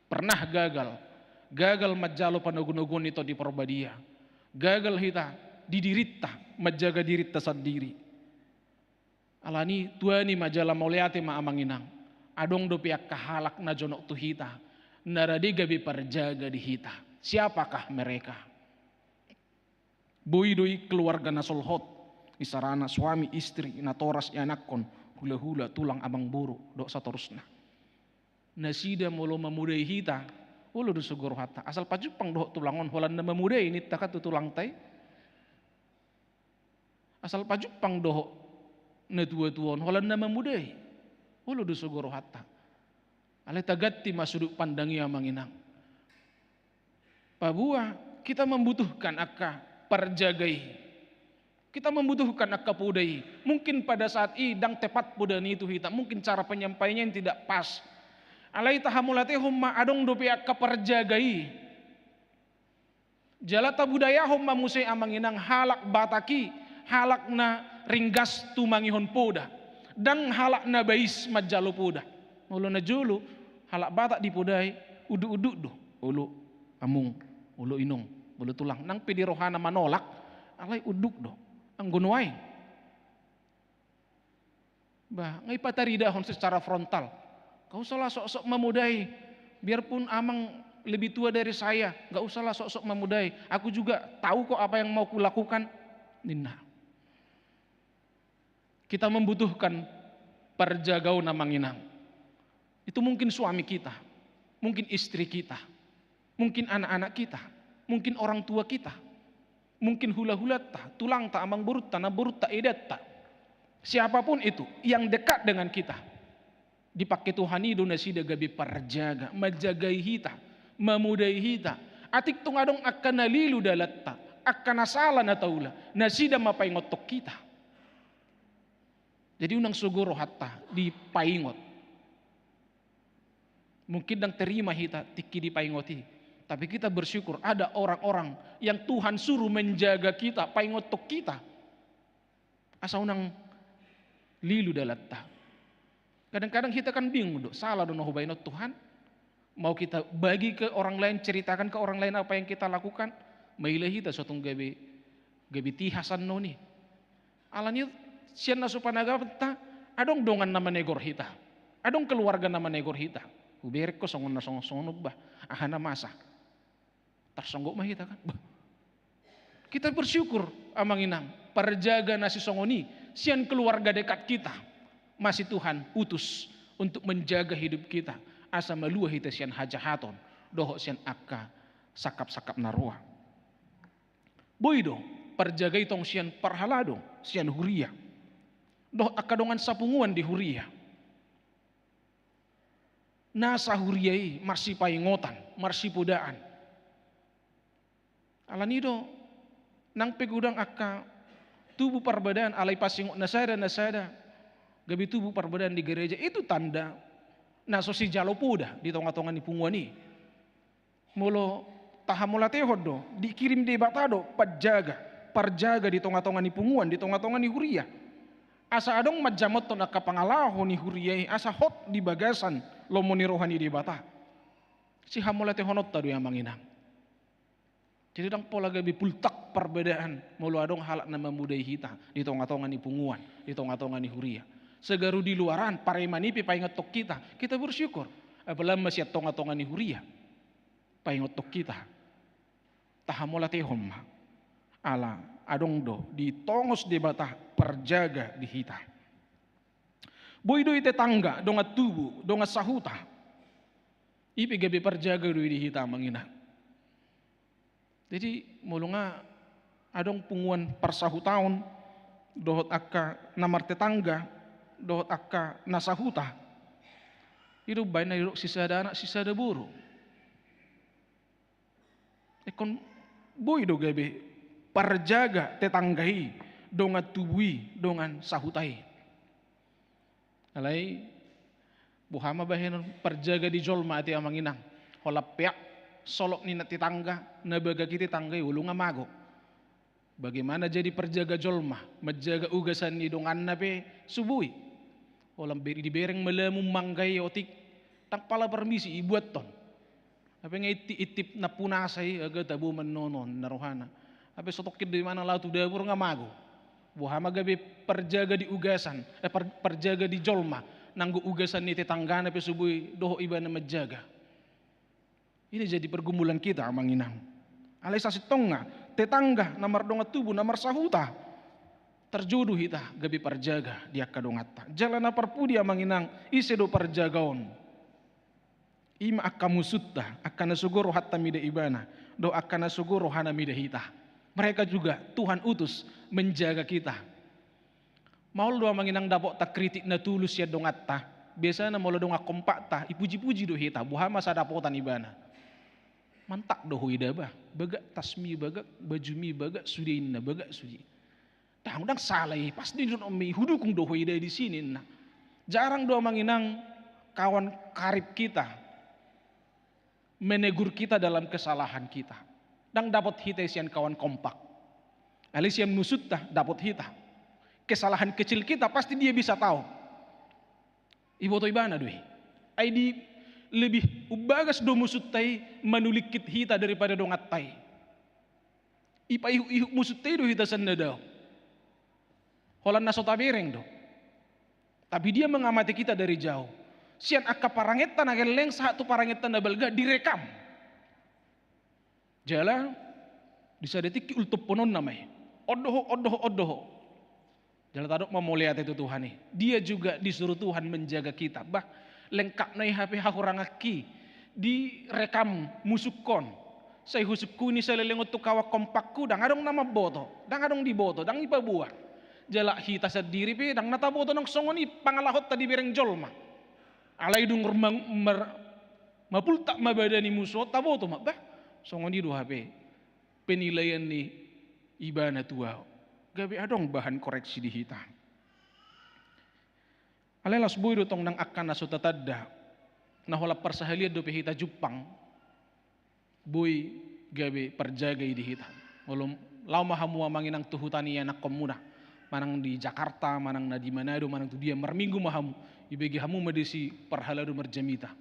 pernah gagal, gagal manjalo panogunoguon ni Tondi Porbadia, gagal hita di dirinta, manjaga dirinta sandiri. Alani tuani ma jala mauliate ma, amang inang, adong dope angka halak na jonok tu hita, na rade gabe parjaga di hita. Siapakah mereka? Boi do i keluarga na solhot, isarana suami istri, natoras, ianakhon, hulahula, tulang, amangboru, dohot satorusna. Nasida molo mamodai hita, olo do sogo rohanta. Asal pajumpang dohot tulang on, holan na mamodai ninta kan tu tulangta i. Asal pajumpang dohot natuatua on, holan na mamodai, olo do sogo rohanta. Alai taganti ma sudut pandang i, amang inang. Paboa kita membutuhkan angka parjaga i. Kita membutuhkan angka poda i. Mungkin pada saat i ndang tepat poda ni i tu hita, mungkin cara penyampaiannya yang tidak pas. Alai tahamauliatehon ma, adong dope angka parjaga i. Jala tabudayahon ma muse, amang inang, halak Batak i halak na ringgas tumangihon poda, ndang halak na bais manjalo poda. Molo najolo halak Batak dipodai, unduk-unduk do, olo among, olo inong, olo tulang. Nang pe di rohana manolak, alai unduk do. Anggo nuaeng, bah, nga ipataridahon secara frontal. Gak usahlah sok-sok mamodai. Biarpun amang lebih tua dari saya, gak usahlah sok-sok mamodai. Aku juga tahu kok apa yang mau kulakukan, ninna. Kita membutuhkan parjagaon, amang inang. Itu mungkin suami kita, mungkin istri kita, mungkin anak-anak kita, mungkin orang tua kita, mungkin hulahulanta, tulangta, amangborunta, namborunta, edanta. Siapapun itu yang dekat dengan kita, dipake Tuhan i do nasida gabe parjaga, manjagai hita, mamodai hita. Atik tung adong angka na lilu dalanta, angka na sala na taula, nasida ma paingothon hita. Jadi unang sogo rohanta dipaingot. Mungkin ndang terima hita tingki dipaingot i. Tapi kita bersyukur ada orang-orang yang Tuhan suruh menjaga kita, paingothon hita. Asa unang lilu dalanta. Kadang-kadang hita kan bingung do, salah do na hubaen on Tuhan? Mau kita bagi ke orang lain, ceritakan ke orang lain apa yang kita lakukan? Maila hita so tung gabe, gabe tiha sannon i. Alani sian na so panagapenta, adong dongan na manegor hita. Adong keluarga na manegor hita. Hubereng ho songon na songon-songon on bah. Aha na masa? Tarsonggot ma hita kan. Bah. Kita bersyukur, amang inang, parjaga na sisongon i sian keluarga dekat kita. Masih Tuhan utus untuk menjaga hidup kita. Asa malua hita sian hajahaton, dohot sian angka sangkap-sangkap na roa. Boi do, parjaga i tong sian parhalado, sian huria. Dohot angka dongan sapunguan di huria. Nasa huria i marsipaingotan, marsipodaan. Alani do, nang pe godang angka tubu parbadaan, alai pasingot na sada, na sada, gabe tubu parbadaan di gereja, itu tanda na so sijalo poda di tonga-tonga ni punguan i. Molo tahamauliatehon do, dikirim Debata do parjaga, parjaga di tonga-tonga ni punguan, di tonga-tonga ni huria. Asa adong manjamothon angka pangalaho ni huria i, asa hot di bagasan lomo ni roha ni Debata. Sihamauliatehononta do i, amang inang. Jadi ndang pola gabe pultak parbadaan molo adong halak na mamodai hita di tonga-tonga ni punguan, di tonga-tonga ni huria. Sagaru di luaran, pareman i pe paingothon hita, kita bersyukur. Apalagi ma sian tonga-tonga ni huria, paingothon hita. Tahamauliatehon ma. Ala adong do ditongos Debata parjaga di hita. Boi do i tetangga, dongan tubu, dongan sahuta. I pe gabe parjaga do i di hita, amang inang. Jadi molo nga adong punguan parsahutaon dohot angka na martetangga dohot angka na sahuta, i do umbaen na didok sisada anak sisada boru. Ingkon boi do gabe parjaga tetangga i, dongan tubu i, dongan sahuta i. Alai boha ma bahenon, parjaga di jolma ate, amang inang. Holan peak, solot ni na tetangga, na bagak i tetangga i, olo nga mago. Bagaimana jadi parjaga jolma, manjaga ugasan ni donganna pe so boi. Holan be-, dibereng ma lamum mangga i, otik, ndang pala parmisi ibuathon. Hape nga intip-intip nampunasa i, aga tabo mannono ninna rohana. Hape so tongkin do ibana laho tu dapur nga mago. Boha ma gabe parjaga di ugasan, eh, par-, parjaga di jolma, nanggo ugasan ni tetanggana pe so boi dohot ibana manjaga. Ini jadi pergumulan kita, amang inang. Alai sasintongna, tetangga, na mardongan tubu, na marsahuta, tarjodo hita gabe parjaga di angka donganta. Jala na parpudi, amang inang, ise do parjaga on? I ma angka musunta, angka na sogo rohanta mida ibana, dohot angka na sogo rohana mida hita. Mereka juga Tuhan utus menjaga kita. Maol do, amang inang, dapotta kritik na tulus sian donganta. Biasana molo dongan kompakta, ipuji-puji do hita, boha ma sai dapotan ibana. Mantap do ho ida bah, bagak tasmi bagak, bajumi bagak, sude inna bagak sude. Ndang, ndang sala i, pasti didok ma i, hudukung do ho ida di sini, ninna. Jarang do, amang inang, kawan karib kita menegur kita dalam kesalahan kita. Ndang dapot hita i sian kawan kompak. Alai sian musunta dapot hita. Kesalahan kecil kita pasti dia bisa tahu. Iboto ibana do i. Ai di lebih umbagas do musunta i manulingkit hita daripada donganta i. Ipaihut-ihut musunta i do hita sian na dao. Holan na so tabereng do. Tapi dia mengamati kita dari jauh. Sian angka parangenta na gelleng sahat tu parangenta na balga direkam. Jala di sada tingki ultoppononna ma i. On do ho, on do ho, on do ho. Jala tadok ma mauliate tu Tuhan i. Dia juga disuruh Tuhan menjaga kita. Bah, lengkap na i hape hahuranganki. Direkam musungkon. Sai husungkuni salelengon tu kawan kompakku, ndang adong na mamboto, ndang adong diboto, ndang ipaboa. Jala hita sandiri pe ndang na taboto nang songon i pangalahonta dibereng jolma. Alai dung mang-, mar-, mapultak ma bada ni musu on, taboto ma, bah, songon i do hape penilaian ni ibana tu ahu. Gabe adong bahan koreksi di hita. Alai laos boi do tong nang angka na so tatanda, na holan parsahalian dope hita jumpang, boi gabe parjaga i di hita. Molo laho ma hamu, amang inang, tu huta ni ianakhonmuna, manang di Jakarta, manang na di Manado, manang tu dia, marminggu ma hamu, ibege hamu ma disi parhalado marjamita.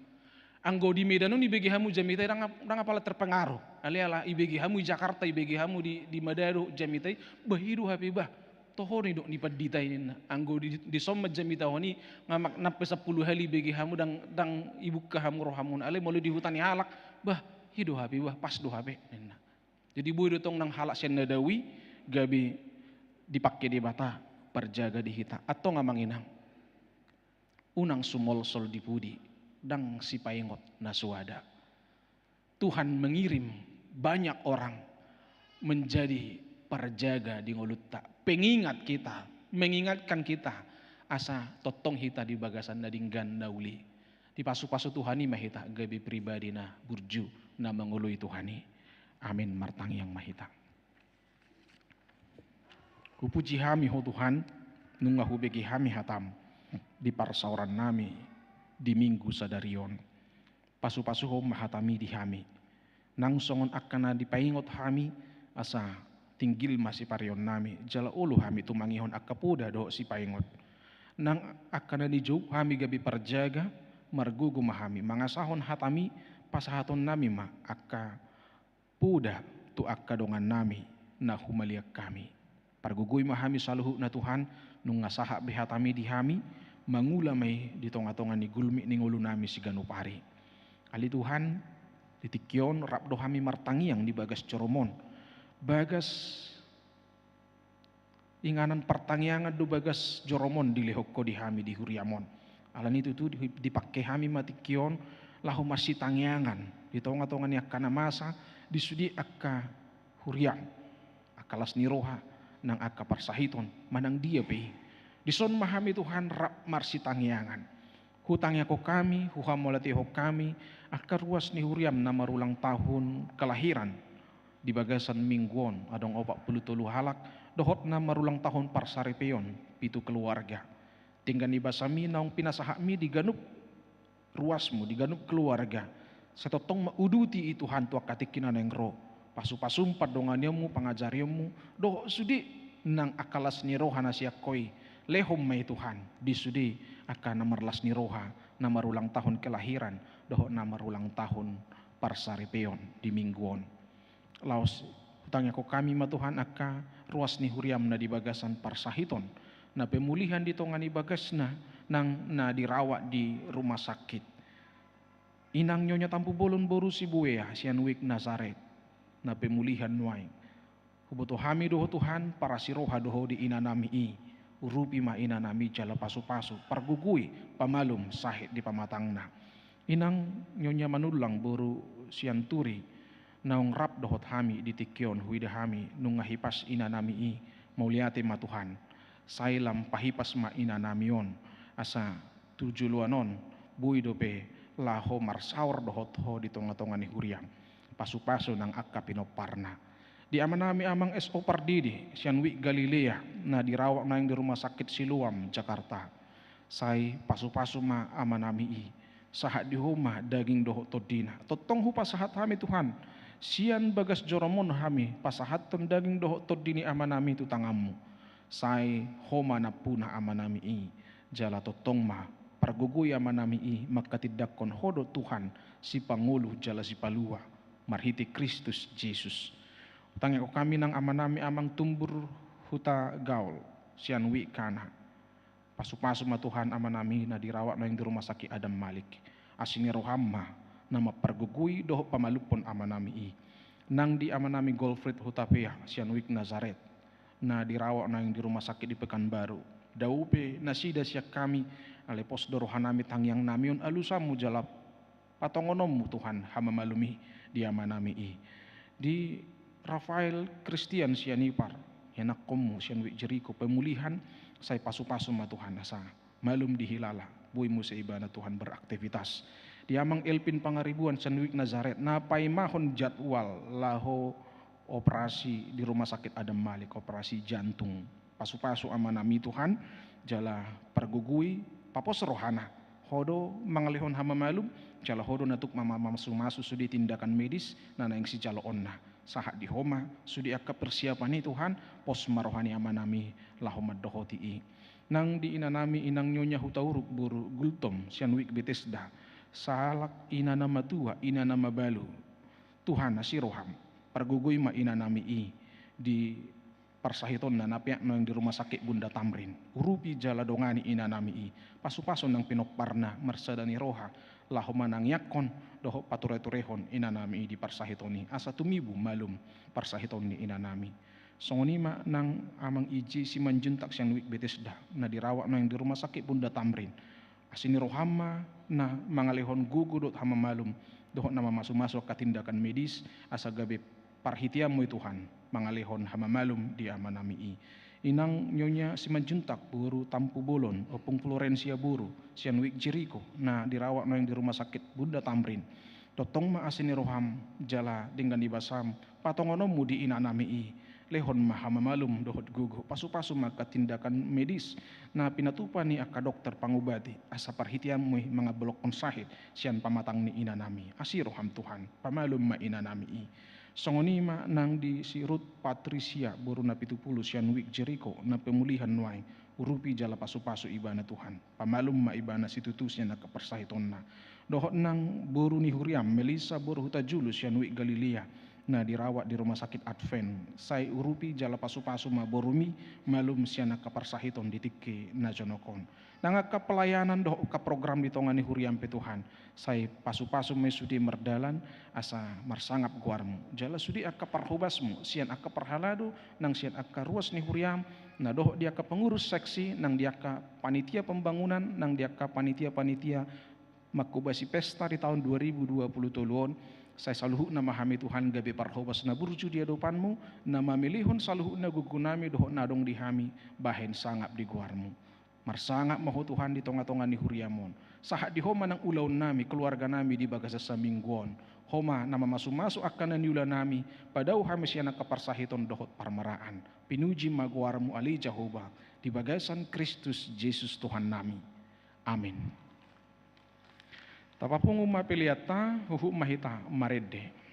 Anggo di Medan on ibege hamu jamita i, ndang, ndang apala terpengaruh. Alai ala ibege hamu i Jakarta, ibege hamu di, di Manado jamita i, bah, i do hape bah. Toho ni do ni pandita i ninna. Anggo di, dison ma jamitahon i, nga mak-, nampe sampulu hali ibege hamu, ndang, ndang ibuka hamu rohamuna. Alai molo di huta ni halak, bah, i do hape bah, pas do hape ninna. Jadi boi do tong nang halak sian na dao i gabe dipangke Debata parjaga di hita. Antong amang inang, unang sumolsol di pudi, ndang sipaingot na suada. Tuhan mengirim banyak orang menjadi parjaga di ngolunta, pengingat kita, mengingatkan kita, asa tongtong hita di bagasan na denggan na uli. Dipasupasu Tuhan i ma hita gabe pribadi na burju, na mangoloi Tuhan i. Amin. Martangiang ma hita. Hupuji hami Ho Tuhan, nunga hubege hami hatam di parsaoran nami di Minggu sadari on. Pasupasuhon ma hatam i di hami. Nang songon angka na dipaingot hami, asa tinggil ma siparion nami, jala olo hami tumangihon angka poda dohot sipaingot. Nang angka na nijou hami gabe parjaga, margogo ma hami, mangasahon hatam i, pasahaton nami ma angka poda tu angka dongan nami na humaliang hami. Pargogoi ma hami saluhutna Tuhan, nunga sahat be hatam i di hami, mangula ma i di tongatonga ni gulmit ni ngolu nami siganup ari. Ale Tuhan, di tingki on rap do hami martangiang di bagas jorom on. Bagas inganan partangiangan do bagas jorom on dilehon Ho di hami di huriam on. Alani tutu di-, dipangke hami ma tingki on laho marsitangiangan di tongatonga ni angka na masa di sude angka huriam, angka las ni roha, nang angka parsahiton, manang dia pe i. Dison ma hami Tuhan rap marsitangiangan. Hutangiangkon hami, huhamauliatehon hami, angka ruas ni huriam na marulang tahun kelahiran di bagasan minggu on, adong opat pulu tolu halak, dohot na marulang tahun parsaripeon, pitu keluarga. Denggan ni basam i naung pinasahatmi di ganup ruasmu, di ganup keluarga. Sai tongtong ma uduti i Tuhan tu angka tingki na naeng ro. Pasupasum, pandonganionmu, pangajarionmu, dohot sude nang angka las ni roha na sian Ho i. Lehon ma i Tuhan, di sude angka na marlas ni roha, na marulang tahun kelahiran, dohot na marulang tahun parsaripeon di minggu on. Laos hutangiangkon hami ma Tuhan angka ruas ni huriam na di bagasan parsahiton, na pemulihan di tonga ni bagasna, nang na dirawat di rumah sakit. Inang Nyonya Tampubolon boru Sibuea sian Wijk Nazaret, na pemulihan nuaeng. Huboto hami do Ho Tuhan, parasi roha do Ho di inanami i, urupi ma inanami jala pasupasu, pargogoi, pamalum sahit di pamatangna. Inang Nyonya Manullang boru Sianturi, naung rap dohot hami di tingki on, huida hami nunga hipas inanami i, mauliate ma Tuhan. Sai lam pahipas ma inanami on, asa tu joloan on boi dope laho marsaor dohot Ho di tongatonga ni huriam. Pasupasu nang angka pinomparna. Di amanami Amang S O Pardede sian Wijk Galilea, na dirawat nuaeng di Rumah Sakit Siloam, Jakarta. Sai pasupasu ma amanami i, sahat di Ho ma daging dohot tondina. Tongtong hupasahat hami Tuhan, sian bagas jorom on hami pasahathon daging dohot tondi ni amanami tu tanganmu. Sai Ho ma nampuna amanami i, jala tongtong ma pargogoi amanami i manghatindanghon Ho do Tuhan, sipangolu jala sipalua, marhite Kristus Jesus. Hutangiangkon hami nang amanami Amang Tumbur Hutagaol sian Wijk Kana. Pasupasu ma Tuhan amanami na dirawat nuaeng di Rumah Sakit Adam Malik. Asi ni roham ma na mampargogoi dohot pamalumhon amanami i. Nang di amanami Golfried Hutapea sian Wijk Nazaret, na dirawat nuaeng di rumah sakit di Pekanbaru. Dao pe nasida sian hami, alai pos do rohanami, tangiangnami on alusanmu jala patongononmu Tuhan hamamalum i di amanami i. Di Rafael Christian Sianipar, ianakkonmu sian Wijk Jeriko, pemulihan, sai pasupasu ma Tuhan asa malum dihilala, boi muse ibana Tuhan beraktivitas. Di Amang Elvin Pangaribuan sian Wijk Nazaret, na paimahon jadwal laho operasi di Rumah Sakit Adam Malik, operasi jantung. Pasupasu amanami Tuhan, jala pargogoi, papos rohana. Ho do mangalehon hamamalum, jala Ho do na tuk mamamasumasu sude tindakan medis na naeng sijaloonna. Sahat di Ho ma sude angka persiapan i Tuhan, pos ma roha ni amanami laho mandohoti i. Nang di inanami inang Nyonya Hutauruk boru Gultom sian Wijk Betesda, sahalak ina na matua, ina na mabalu. Tuhan, asi roham, pargogoi ma inanami i di parsahitonna na peak nuaeng di Rumah Sakit Bunda Tamrin. Urupi jala dongani inanami i, pasupasu nang pinomparna marsada ni roha laho manangiangkon dohot patureturehon inanami i di parsahiton i, asa tumibu malum parsahiton ni inanami. Songon i ma nang amang Ije Simanjuntak sian Wijk Betesda na dirawat nuaeng di Rumah Sakit Bunda Tamrin. Asi ni roham ma na mangalehon gogo dohot hamamalum dohot na mamasumasu angka tindakan medis, asa gabe parhiteanmu i Tuhan mangalehon hamamalum di amanami i. Inang Nyonya Simanjuntak boru Tampubolon, Ompung Florencia boru sian Wijk Jeriko na dirawat nuaeng di Rumah Sakit Bunda Tamrin. Tongtong ma asi ni roham jala denggan ni basam patongononmu di inanami i. Lehon ma hamamalum dohot gogo, pasupasu ma angka tindakan medis na pinatupa ni angka dokter pangobati, asa parhiteanmu i mangambolokkon sahit sian pamatang ni inanami. Asi roham Tuhan, pamalum ma inanami i. Songon i ma nang di si Ruth Patricia boru Napitupulu sian Wijk Jeriko na pemulihan nuaeng. Urupi jala pasupasu ibana Tuhan, pamalum ma ibana situtu sian angka parsahitonna. Dohot nang boru ni huriam Melissa boru Hutajulu sian Wijk Galilea na dirawat di Rumah Sakit Advent. Sai urupi jala pasupasu ma borumi malum sian angka parsahiton di tingki na jonok on. Nang angka pelayanan dohot angka program di tonga ni huriam pe Tuhan, sai pasupasu ma i sude mardalan asa marsangap goarmu. Jala sude angka parhobasmu sian angka parhalado nang sian angka ruas ni huriam, na dohot di angka pengurus seksi nang di angka panitia pembangunan nang di angka panitia-panitia manghobasi pesta di taon dua ribu dua puluh tolu on. Sai saluhutna ma hami Tuhan gabe parhobas na burju di adopanmu, na mamelehon saluhutna gogonami dohot na adong di hami bahen sangap di goarmu. Marsangap ma Ho Tuhan di tonga-tonga ni huriam on. Sahat di Ho ma nang ulaonnami, keluarganami di bagasan saminggu on. Ho ma na mamasumasu angka na niulanami, padao hami sian angka parsahiton dohot parmaraan. Pinuji ma goarmu ale Jahowa, di bagasan Kristus Jesus Tuhannami. Amin. Tapapungu ma peleanta, huhut ma hita marende.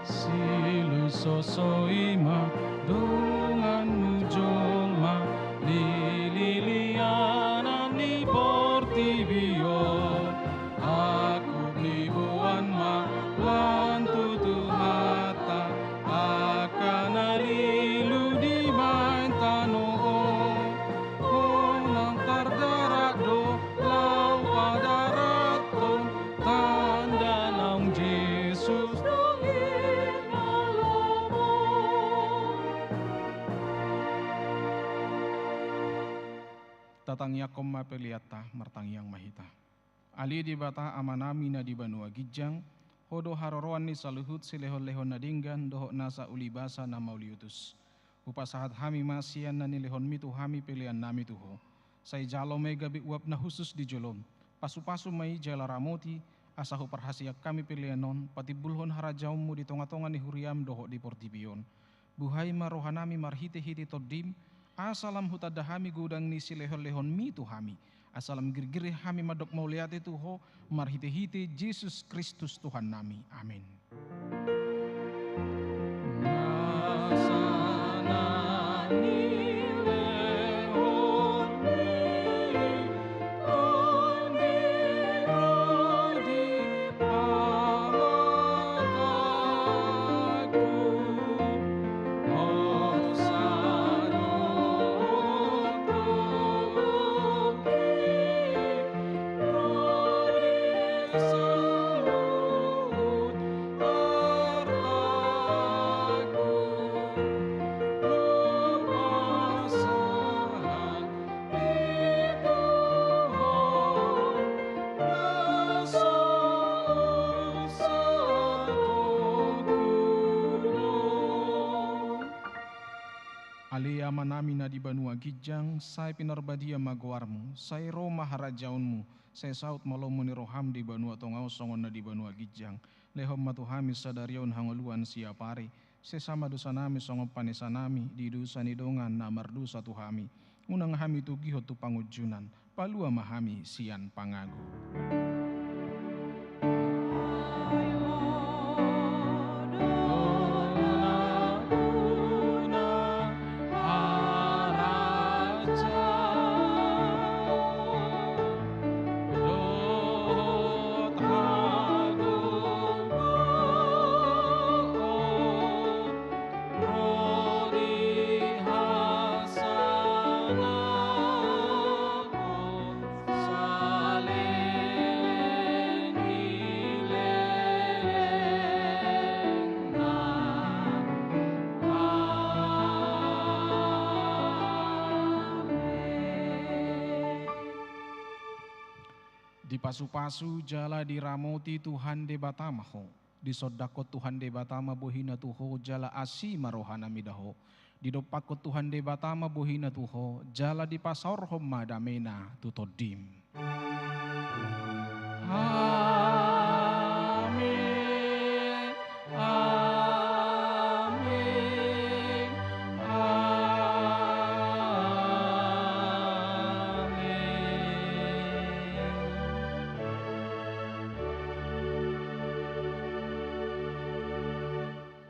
Silusosoi ma donganmu jolma di lilianan ni portibi on. Angkup ni boan ma lan tu Tuhanta, angka na lilu dibaen tano on. Unang tardarat do laho padarathon tanda naung Jesus dongena lomo. Tatangiangkon ma peleanta, martangiang ma hita. Ale Debata Amanami na di banua ginjang, Ho do haroroan ni saluhut silehonlehon na denggan dohot nasa ulibasa na mauliutus. Hupasahat hami ma sian na nilehonMi tu hami peleannami tu Ho. Sai jalo ma i gabe uap na hushus di jolom. Pasupasu ma i jala ramoti, asa huparhaseang hami pelean on patimbulhon harajaonMu di tongatonga ni huriaM dohot di portibi on. Buhai ma rohanami marhitehite TondiM, asa lam hutanda hami godang ni silehonlehonMi tu hami, asa lam girgir hami mandok mauliate tu Ho, marhitehite Jesus Kristus Tuhannami. Amen. Ale Amanami na di banua ginjang, sai pinarbadia ma goarMu, sai ro ma harajaonMu, sai saut ma lomo ni rohaM di banua tonga on songon na di banua ginjang. Lehon ma tu hami sadari on hangoluan siapari, sesa ma dosanami songon panesanami di dosa ni dongan na mardosa tu hami. Unang hami togihon tu pangunjunan, palua ma hami sian pangago. Dipasupasu jala diramoti Tuhan Debata ma ho. Disondangkon Tuhan Debata ma bohiNa tu ho jala asi ma rohaNa mida ho. Didompakkon Tuhan Debata ma bohiNa tu ho jala dipasaorhon ma dameNa tu tondim. Amen. Amen. Amen.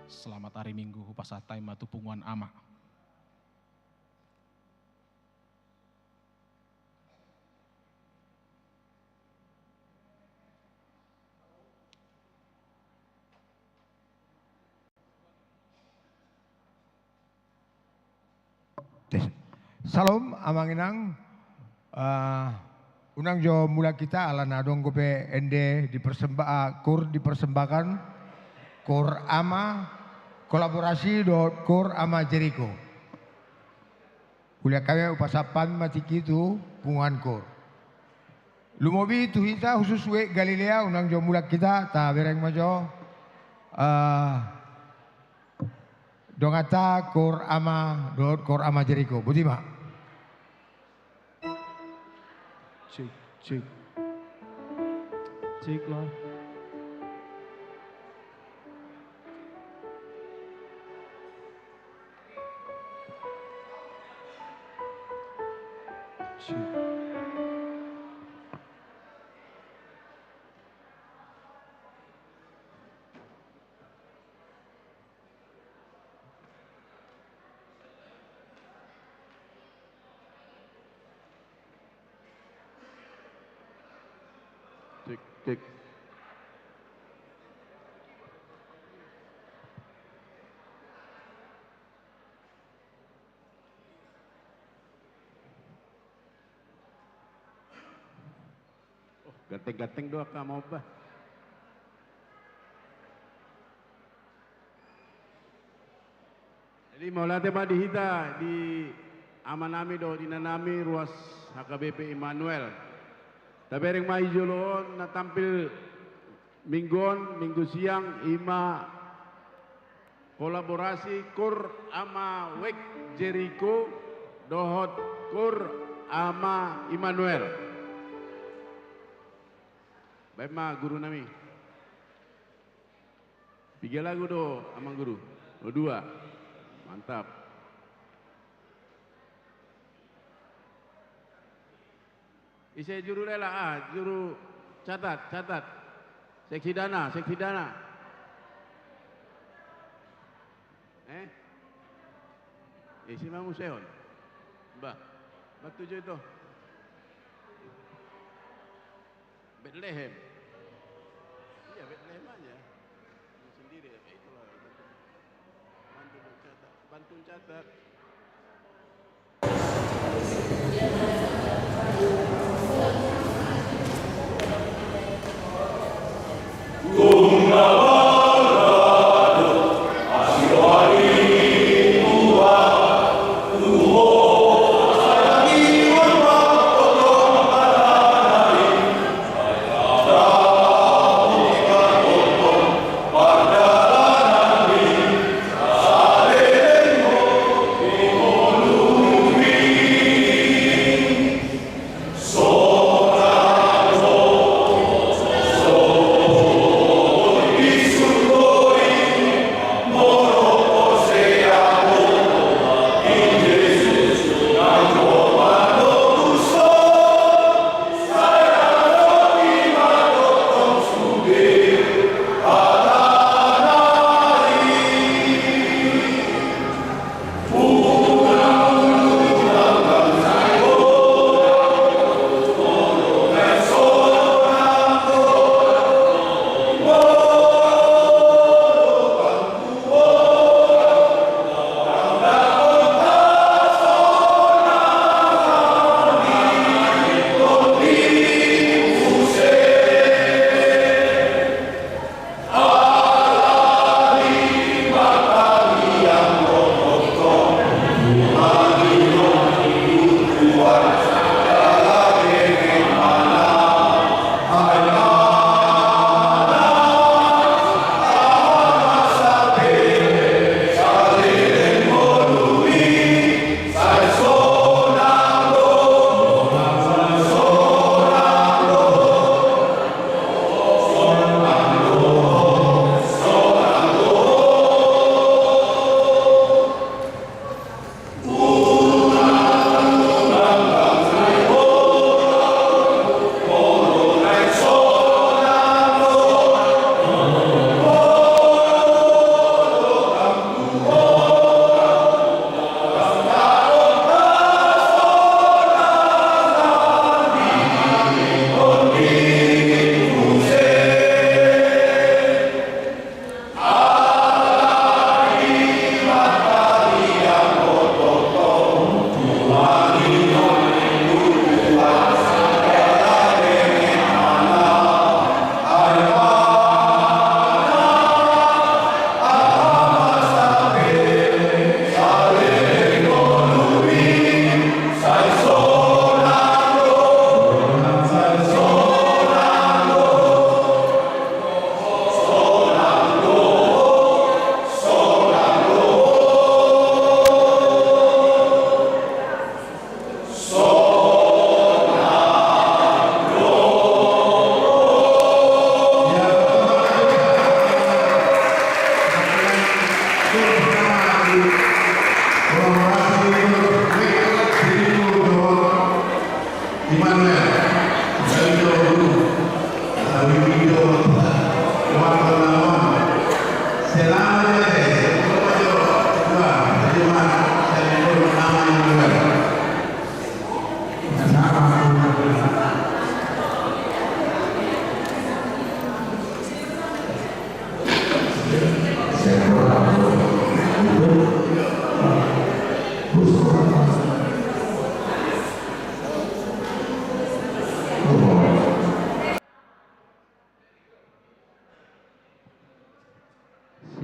Selamat ari Minggu, hupasahat hami ma tu punguan ama. Tes. Syalom, amang inang. Eh, unang jo mulak hita, ala na adong dope ende dipersembah-, eh, koor dipersembahkan, koor ama, kolaborasi dohot koor ama Jeriko. Uli angka hami, hupasahat hami ma tingki tu punguan koor. Lumobi tu hita, khusus U E Galilea, unang jo mulak hita, tabereng ma jo, eh, donganta koor ama dohot koor ama Jeriko. Boti ma. Cek, cek. Cek lah. Cek. Cek, cek. Oh, ganteng-ganteng do angka maombah. Jadi mauliate ma di hita, di amanami dohot inanami ruas H K B P Immanuel. Tabereng ma di jolo on na tampil minggu on, minggu siang, i ma kolaborasi Koor Ama Wijk Jeriko dohot Koor Ama Immanuel. Baen ma gurunami. Piga lagu do, Amang Guru? Oh, dua. Mantap. Ise juru lela, ah, juru catat, catat. Seksi dana, seksi dana. Eh? Ise ma muse on? Bah, bah tujuh itu. Betlehem. Iya, Betlehem aja. Ini sendiri ya, itulah. Bantu mencatat, bantu catat.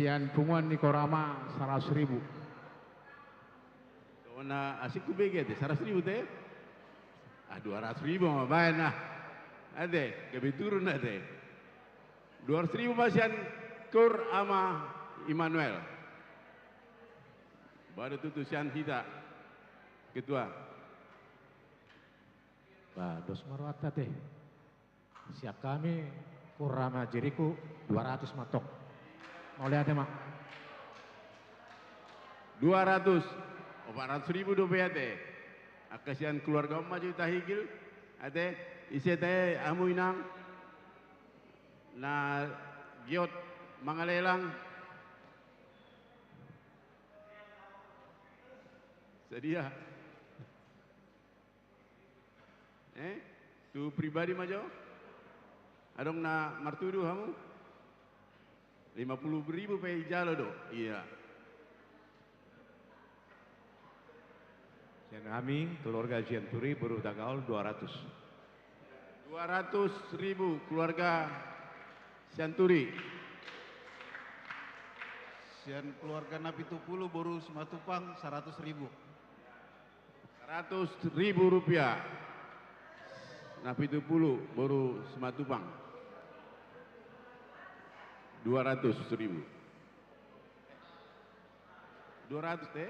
Sian punguan ni Korama saratus ribu. Ona asing kubege ate, saratus ribu te? Ah, dua ratus ribu ma baen ah. Ate, gabe turun ate. Dua ratus ribu ma sian Kur Ama Immanuel. Baru tutu sian hita. Ketua. Ba, dos ma rohanta te. Sian hami, Kur Ama Jeriko, dua ratus mantong. Mauliate ma. Dua ratus, opat ratus ribu dope ate. Angka sian keluarga on ma jo tahigil, ate, ise te hamu inang. Na giot mangalelang. Sadia. Eh? Tu pribadi ma jo? Adong na martudu hamu? Lima puluh ribu pe dijalo do. Iya. Sian hami, keluarga Sianturi, boru Hutagaol, dua ratus. Dua ratus ribu, keluarga Sianturi. Sian keluarga Napitupulu, boru Simatupang, saratus ribu. Saratus ribu rupiah. Napitupulu, boru Simatupang. Dua ratus ribu. Dua ratus te?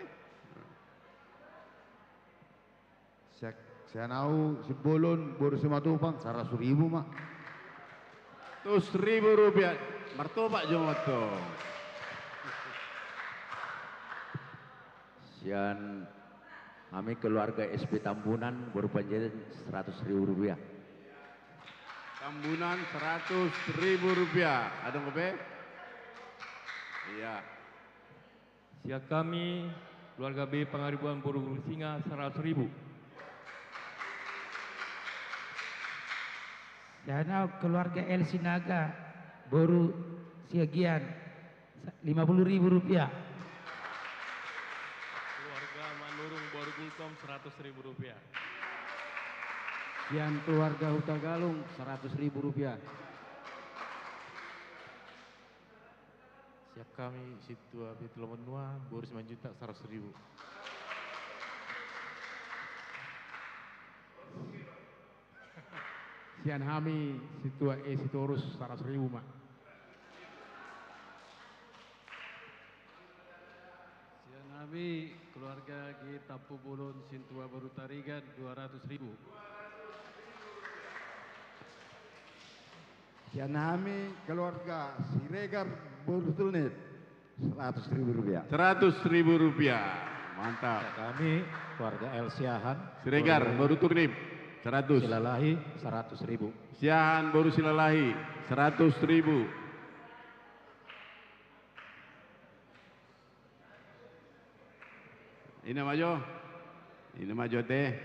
Sian, sian au Simbolon, boru Simatupang, saratus ribu ma. Saratus ribu rupiah. Martopak jo mantong. Sian hami keluarga S P Tambunan, boru Panjaitan, saratus ribu rupiah. Tambunan, saratus ribu rupiah. Adong dope? Iya. Sian hami, keluarga B Pangaribuan, boru Singa, saratus ribu. Sian au keluarga L Sinaga, boru Siagian, lima puluh ribu rupiah. Keluarga Manurung, boru Gultom, saratus ribu rupiah. Sian keluarga Hutagalung, saratus ribu rupiah. Sian hami, Sintua Pitu Lomonua, boru Simanjuntak, saratus ribu. Sian hami, Sintua E Sitorus, saratus ribu ma. Sian hami, keluarga G Tampubolon, Sintua boru Tarigan, dua ratus ribu. Sian hami, keluarga Siregar, boru Turnip, seratus ribu rupiah. Seratus ribu rupiah. Mantap. Sian hami, keluarga L Siahaan, Siregar, boru, boru Turnip, seratus. Silalahi, seratus ribu. Siahaan, boru Silalahi, seratus ribu. Ina ma jo. Ina ma jo te.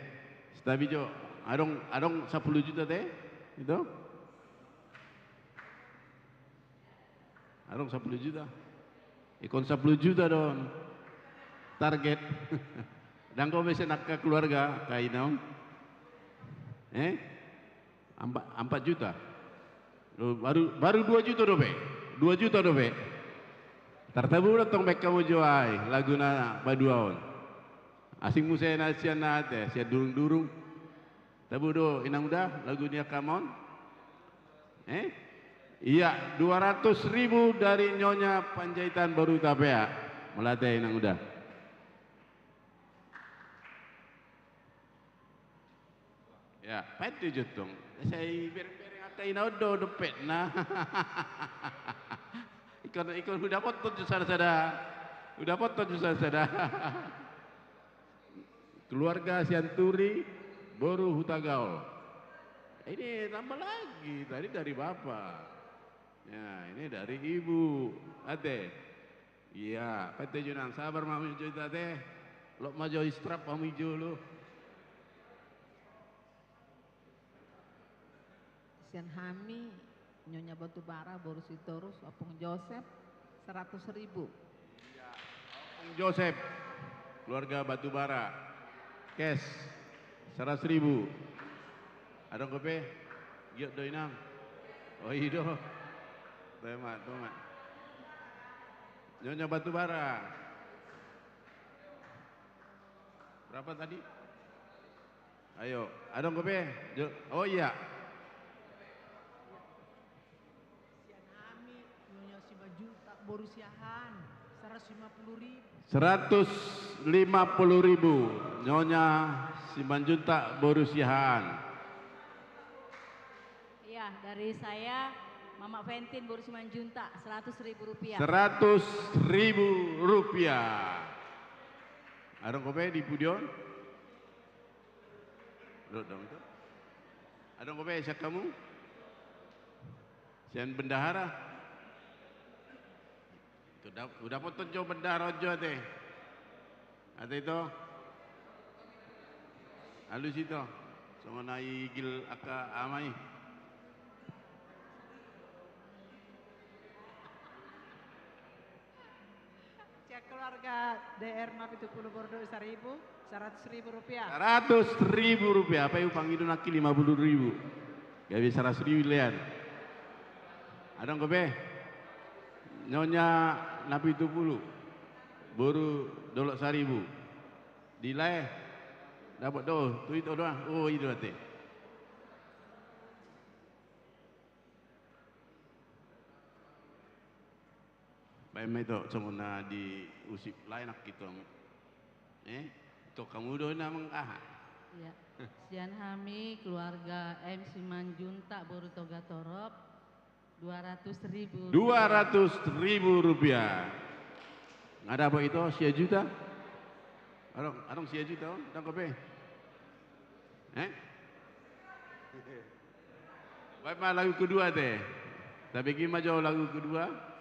Stabi jo. Adong, adong sampulu juta te? Itu? Adong sampulu juta. Ingkon sampulu juta do on target. Ndang gabe sian angka keluarga, angka ina on. Eh? Ampa-, ampat juta. Lo, baru, baru dua juta dope. Dua juta dope. Tartabu do tong baen hamu jo ai, laguna Badua on. Asing muse na sian na ate, sian durung-durung. Tabu do, Inang Uda, lagu ni angka ma on? Eh? Iya, dua ratus ribu dari Nyonya Panjaitan, boru Hutapea. Mauliate, Inang Uda. Ya, painte jo tong. Sai bereng-bereng angka ina on do dompetna. Ingkon, ingkon hudapothon jo sada-sada. Hudapothon jo sada-sada. Keluarga Sianturi, boru Hutagaol. Ini tambah lagi, tadi dari Bapak. Ya, ini dari Ibu. Ate. Iya, painte jo, Nang, sabar ma hamu jo, ate. Lot ma jo, strap ma hamu jolo. Sian hami, Nyonya Batubara, boru Sitorus, Ompung Josep, seratus ribu. Iya, Ompung Josep, keluarga Batubara, cash, seratus ribu. Adong dope? Giot do, Inang? Oh, i do. Toe ma, toe ma. Nyonya Batubara. Berapa tadi? Ayo, adong dope? Jo-, oh iya. Sian hami, Nyonya Simanjuntak boru Siahaan, seratus lima puluh ribu. Seratus lima puluh ribu, Nyonya Simanjuntak boru Siahaan. Iya, dari saya, Mama Ventin boru Simanjuntak, seratus ribu rupiah. Seratus ribu rupiah. Adong dope di pudi on? Adong dope sian hamu? Sian bendahara? Hudapothon jo bendahara on jo ate. Ate ito. Alus ito. Songon na igil angka ama i. Sian keluarga D R lima puluh boru Saribu, seratus ribu rupiah. Seratus ribu rupiah, apa hupangido nangkin lima puluh ribu. Gabe seratus ribu lean. Adong dope? Nyonya lima puluh boru Dolok Saribu. Di lae. Dapot do, tu ito doang. Oh, ito ate. Baen ma ito, songon na diusip lae nangkin ito. Eh? Ito hamu do na mang aha? Iya. Sian hami keluarga M Simanjuntak boru Togatorop, dua ratus ribu rupiah. Dua ratus ribu rupiah. Nga dapot ito sia juta? Adong, adong sia juta on? Adong dope? Eh? Baen ma lagu kedua ate. Tabege ma jo lagu kedua.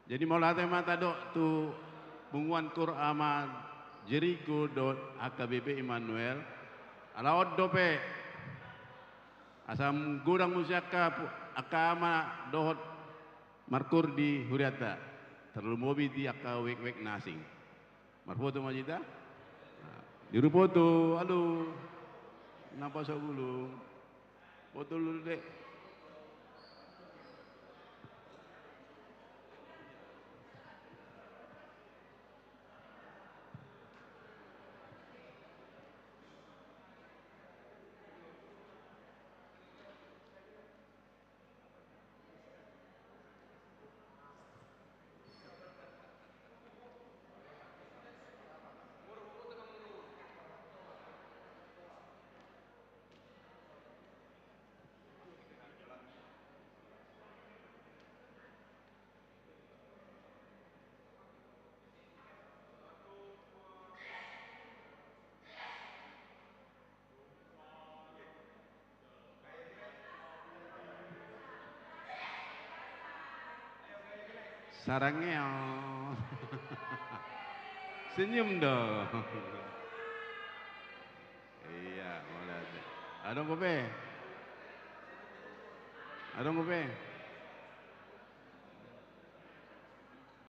Jadi mauliate ma tadok tu punguan koor Ama Jeriko dohot H K B P Immanuel. Ala on dope, asa godang muse angka pu-, angka ama dohot markoor di hurianta, tarlumobi di angka wijk-wijk na asing. Marfoto ma hita. Nah, juru foto, halo. Napa so gulung? Foto dulu deh. Sarangeo. Senyum dong. Iya, mauliate. Adong dope? Adong dope?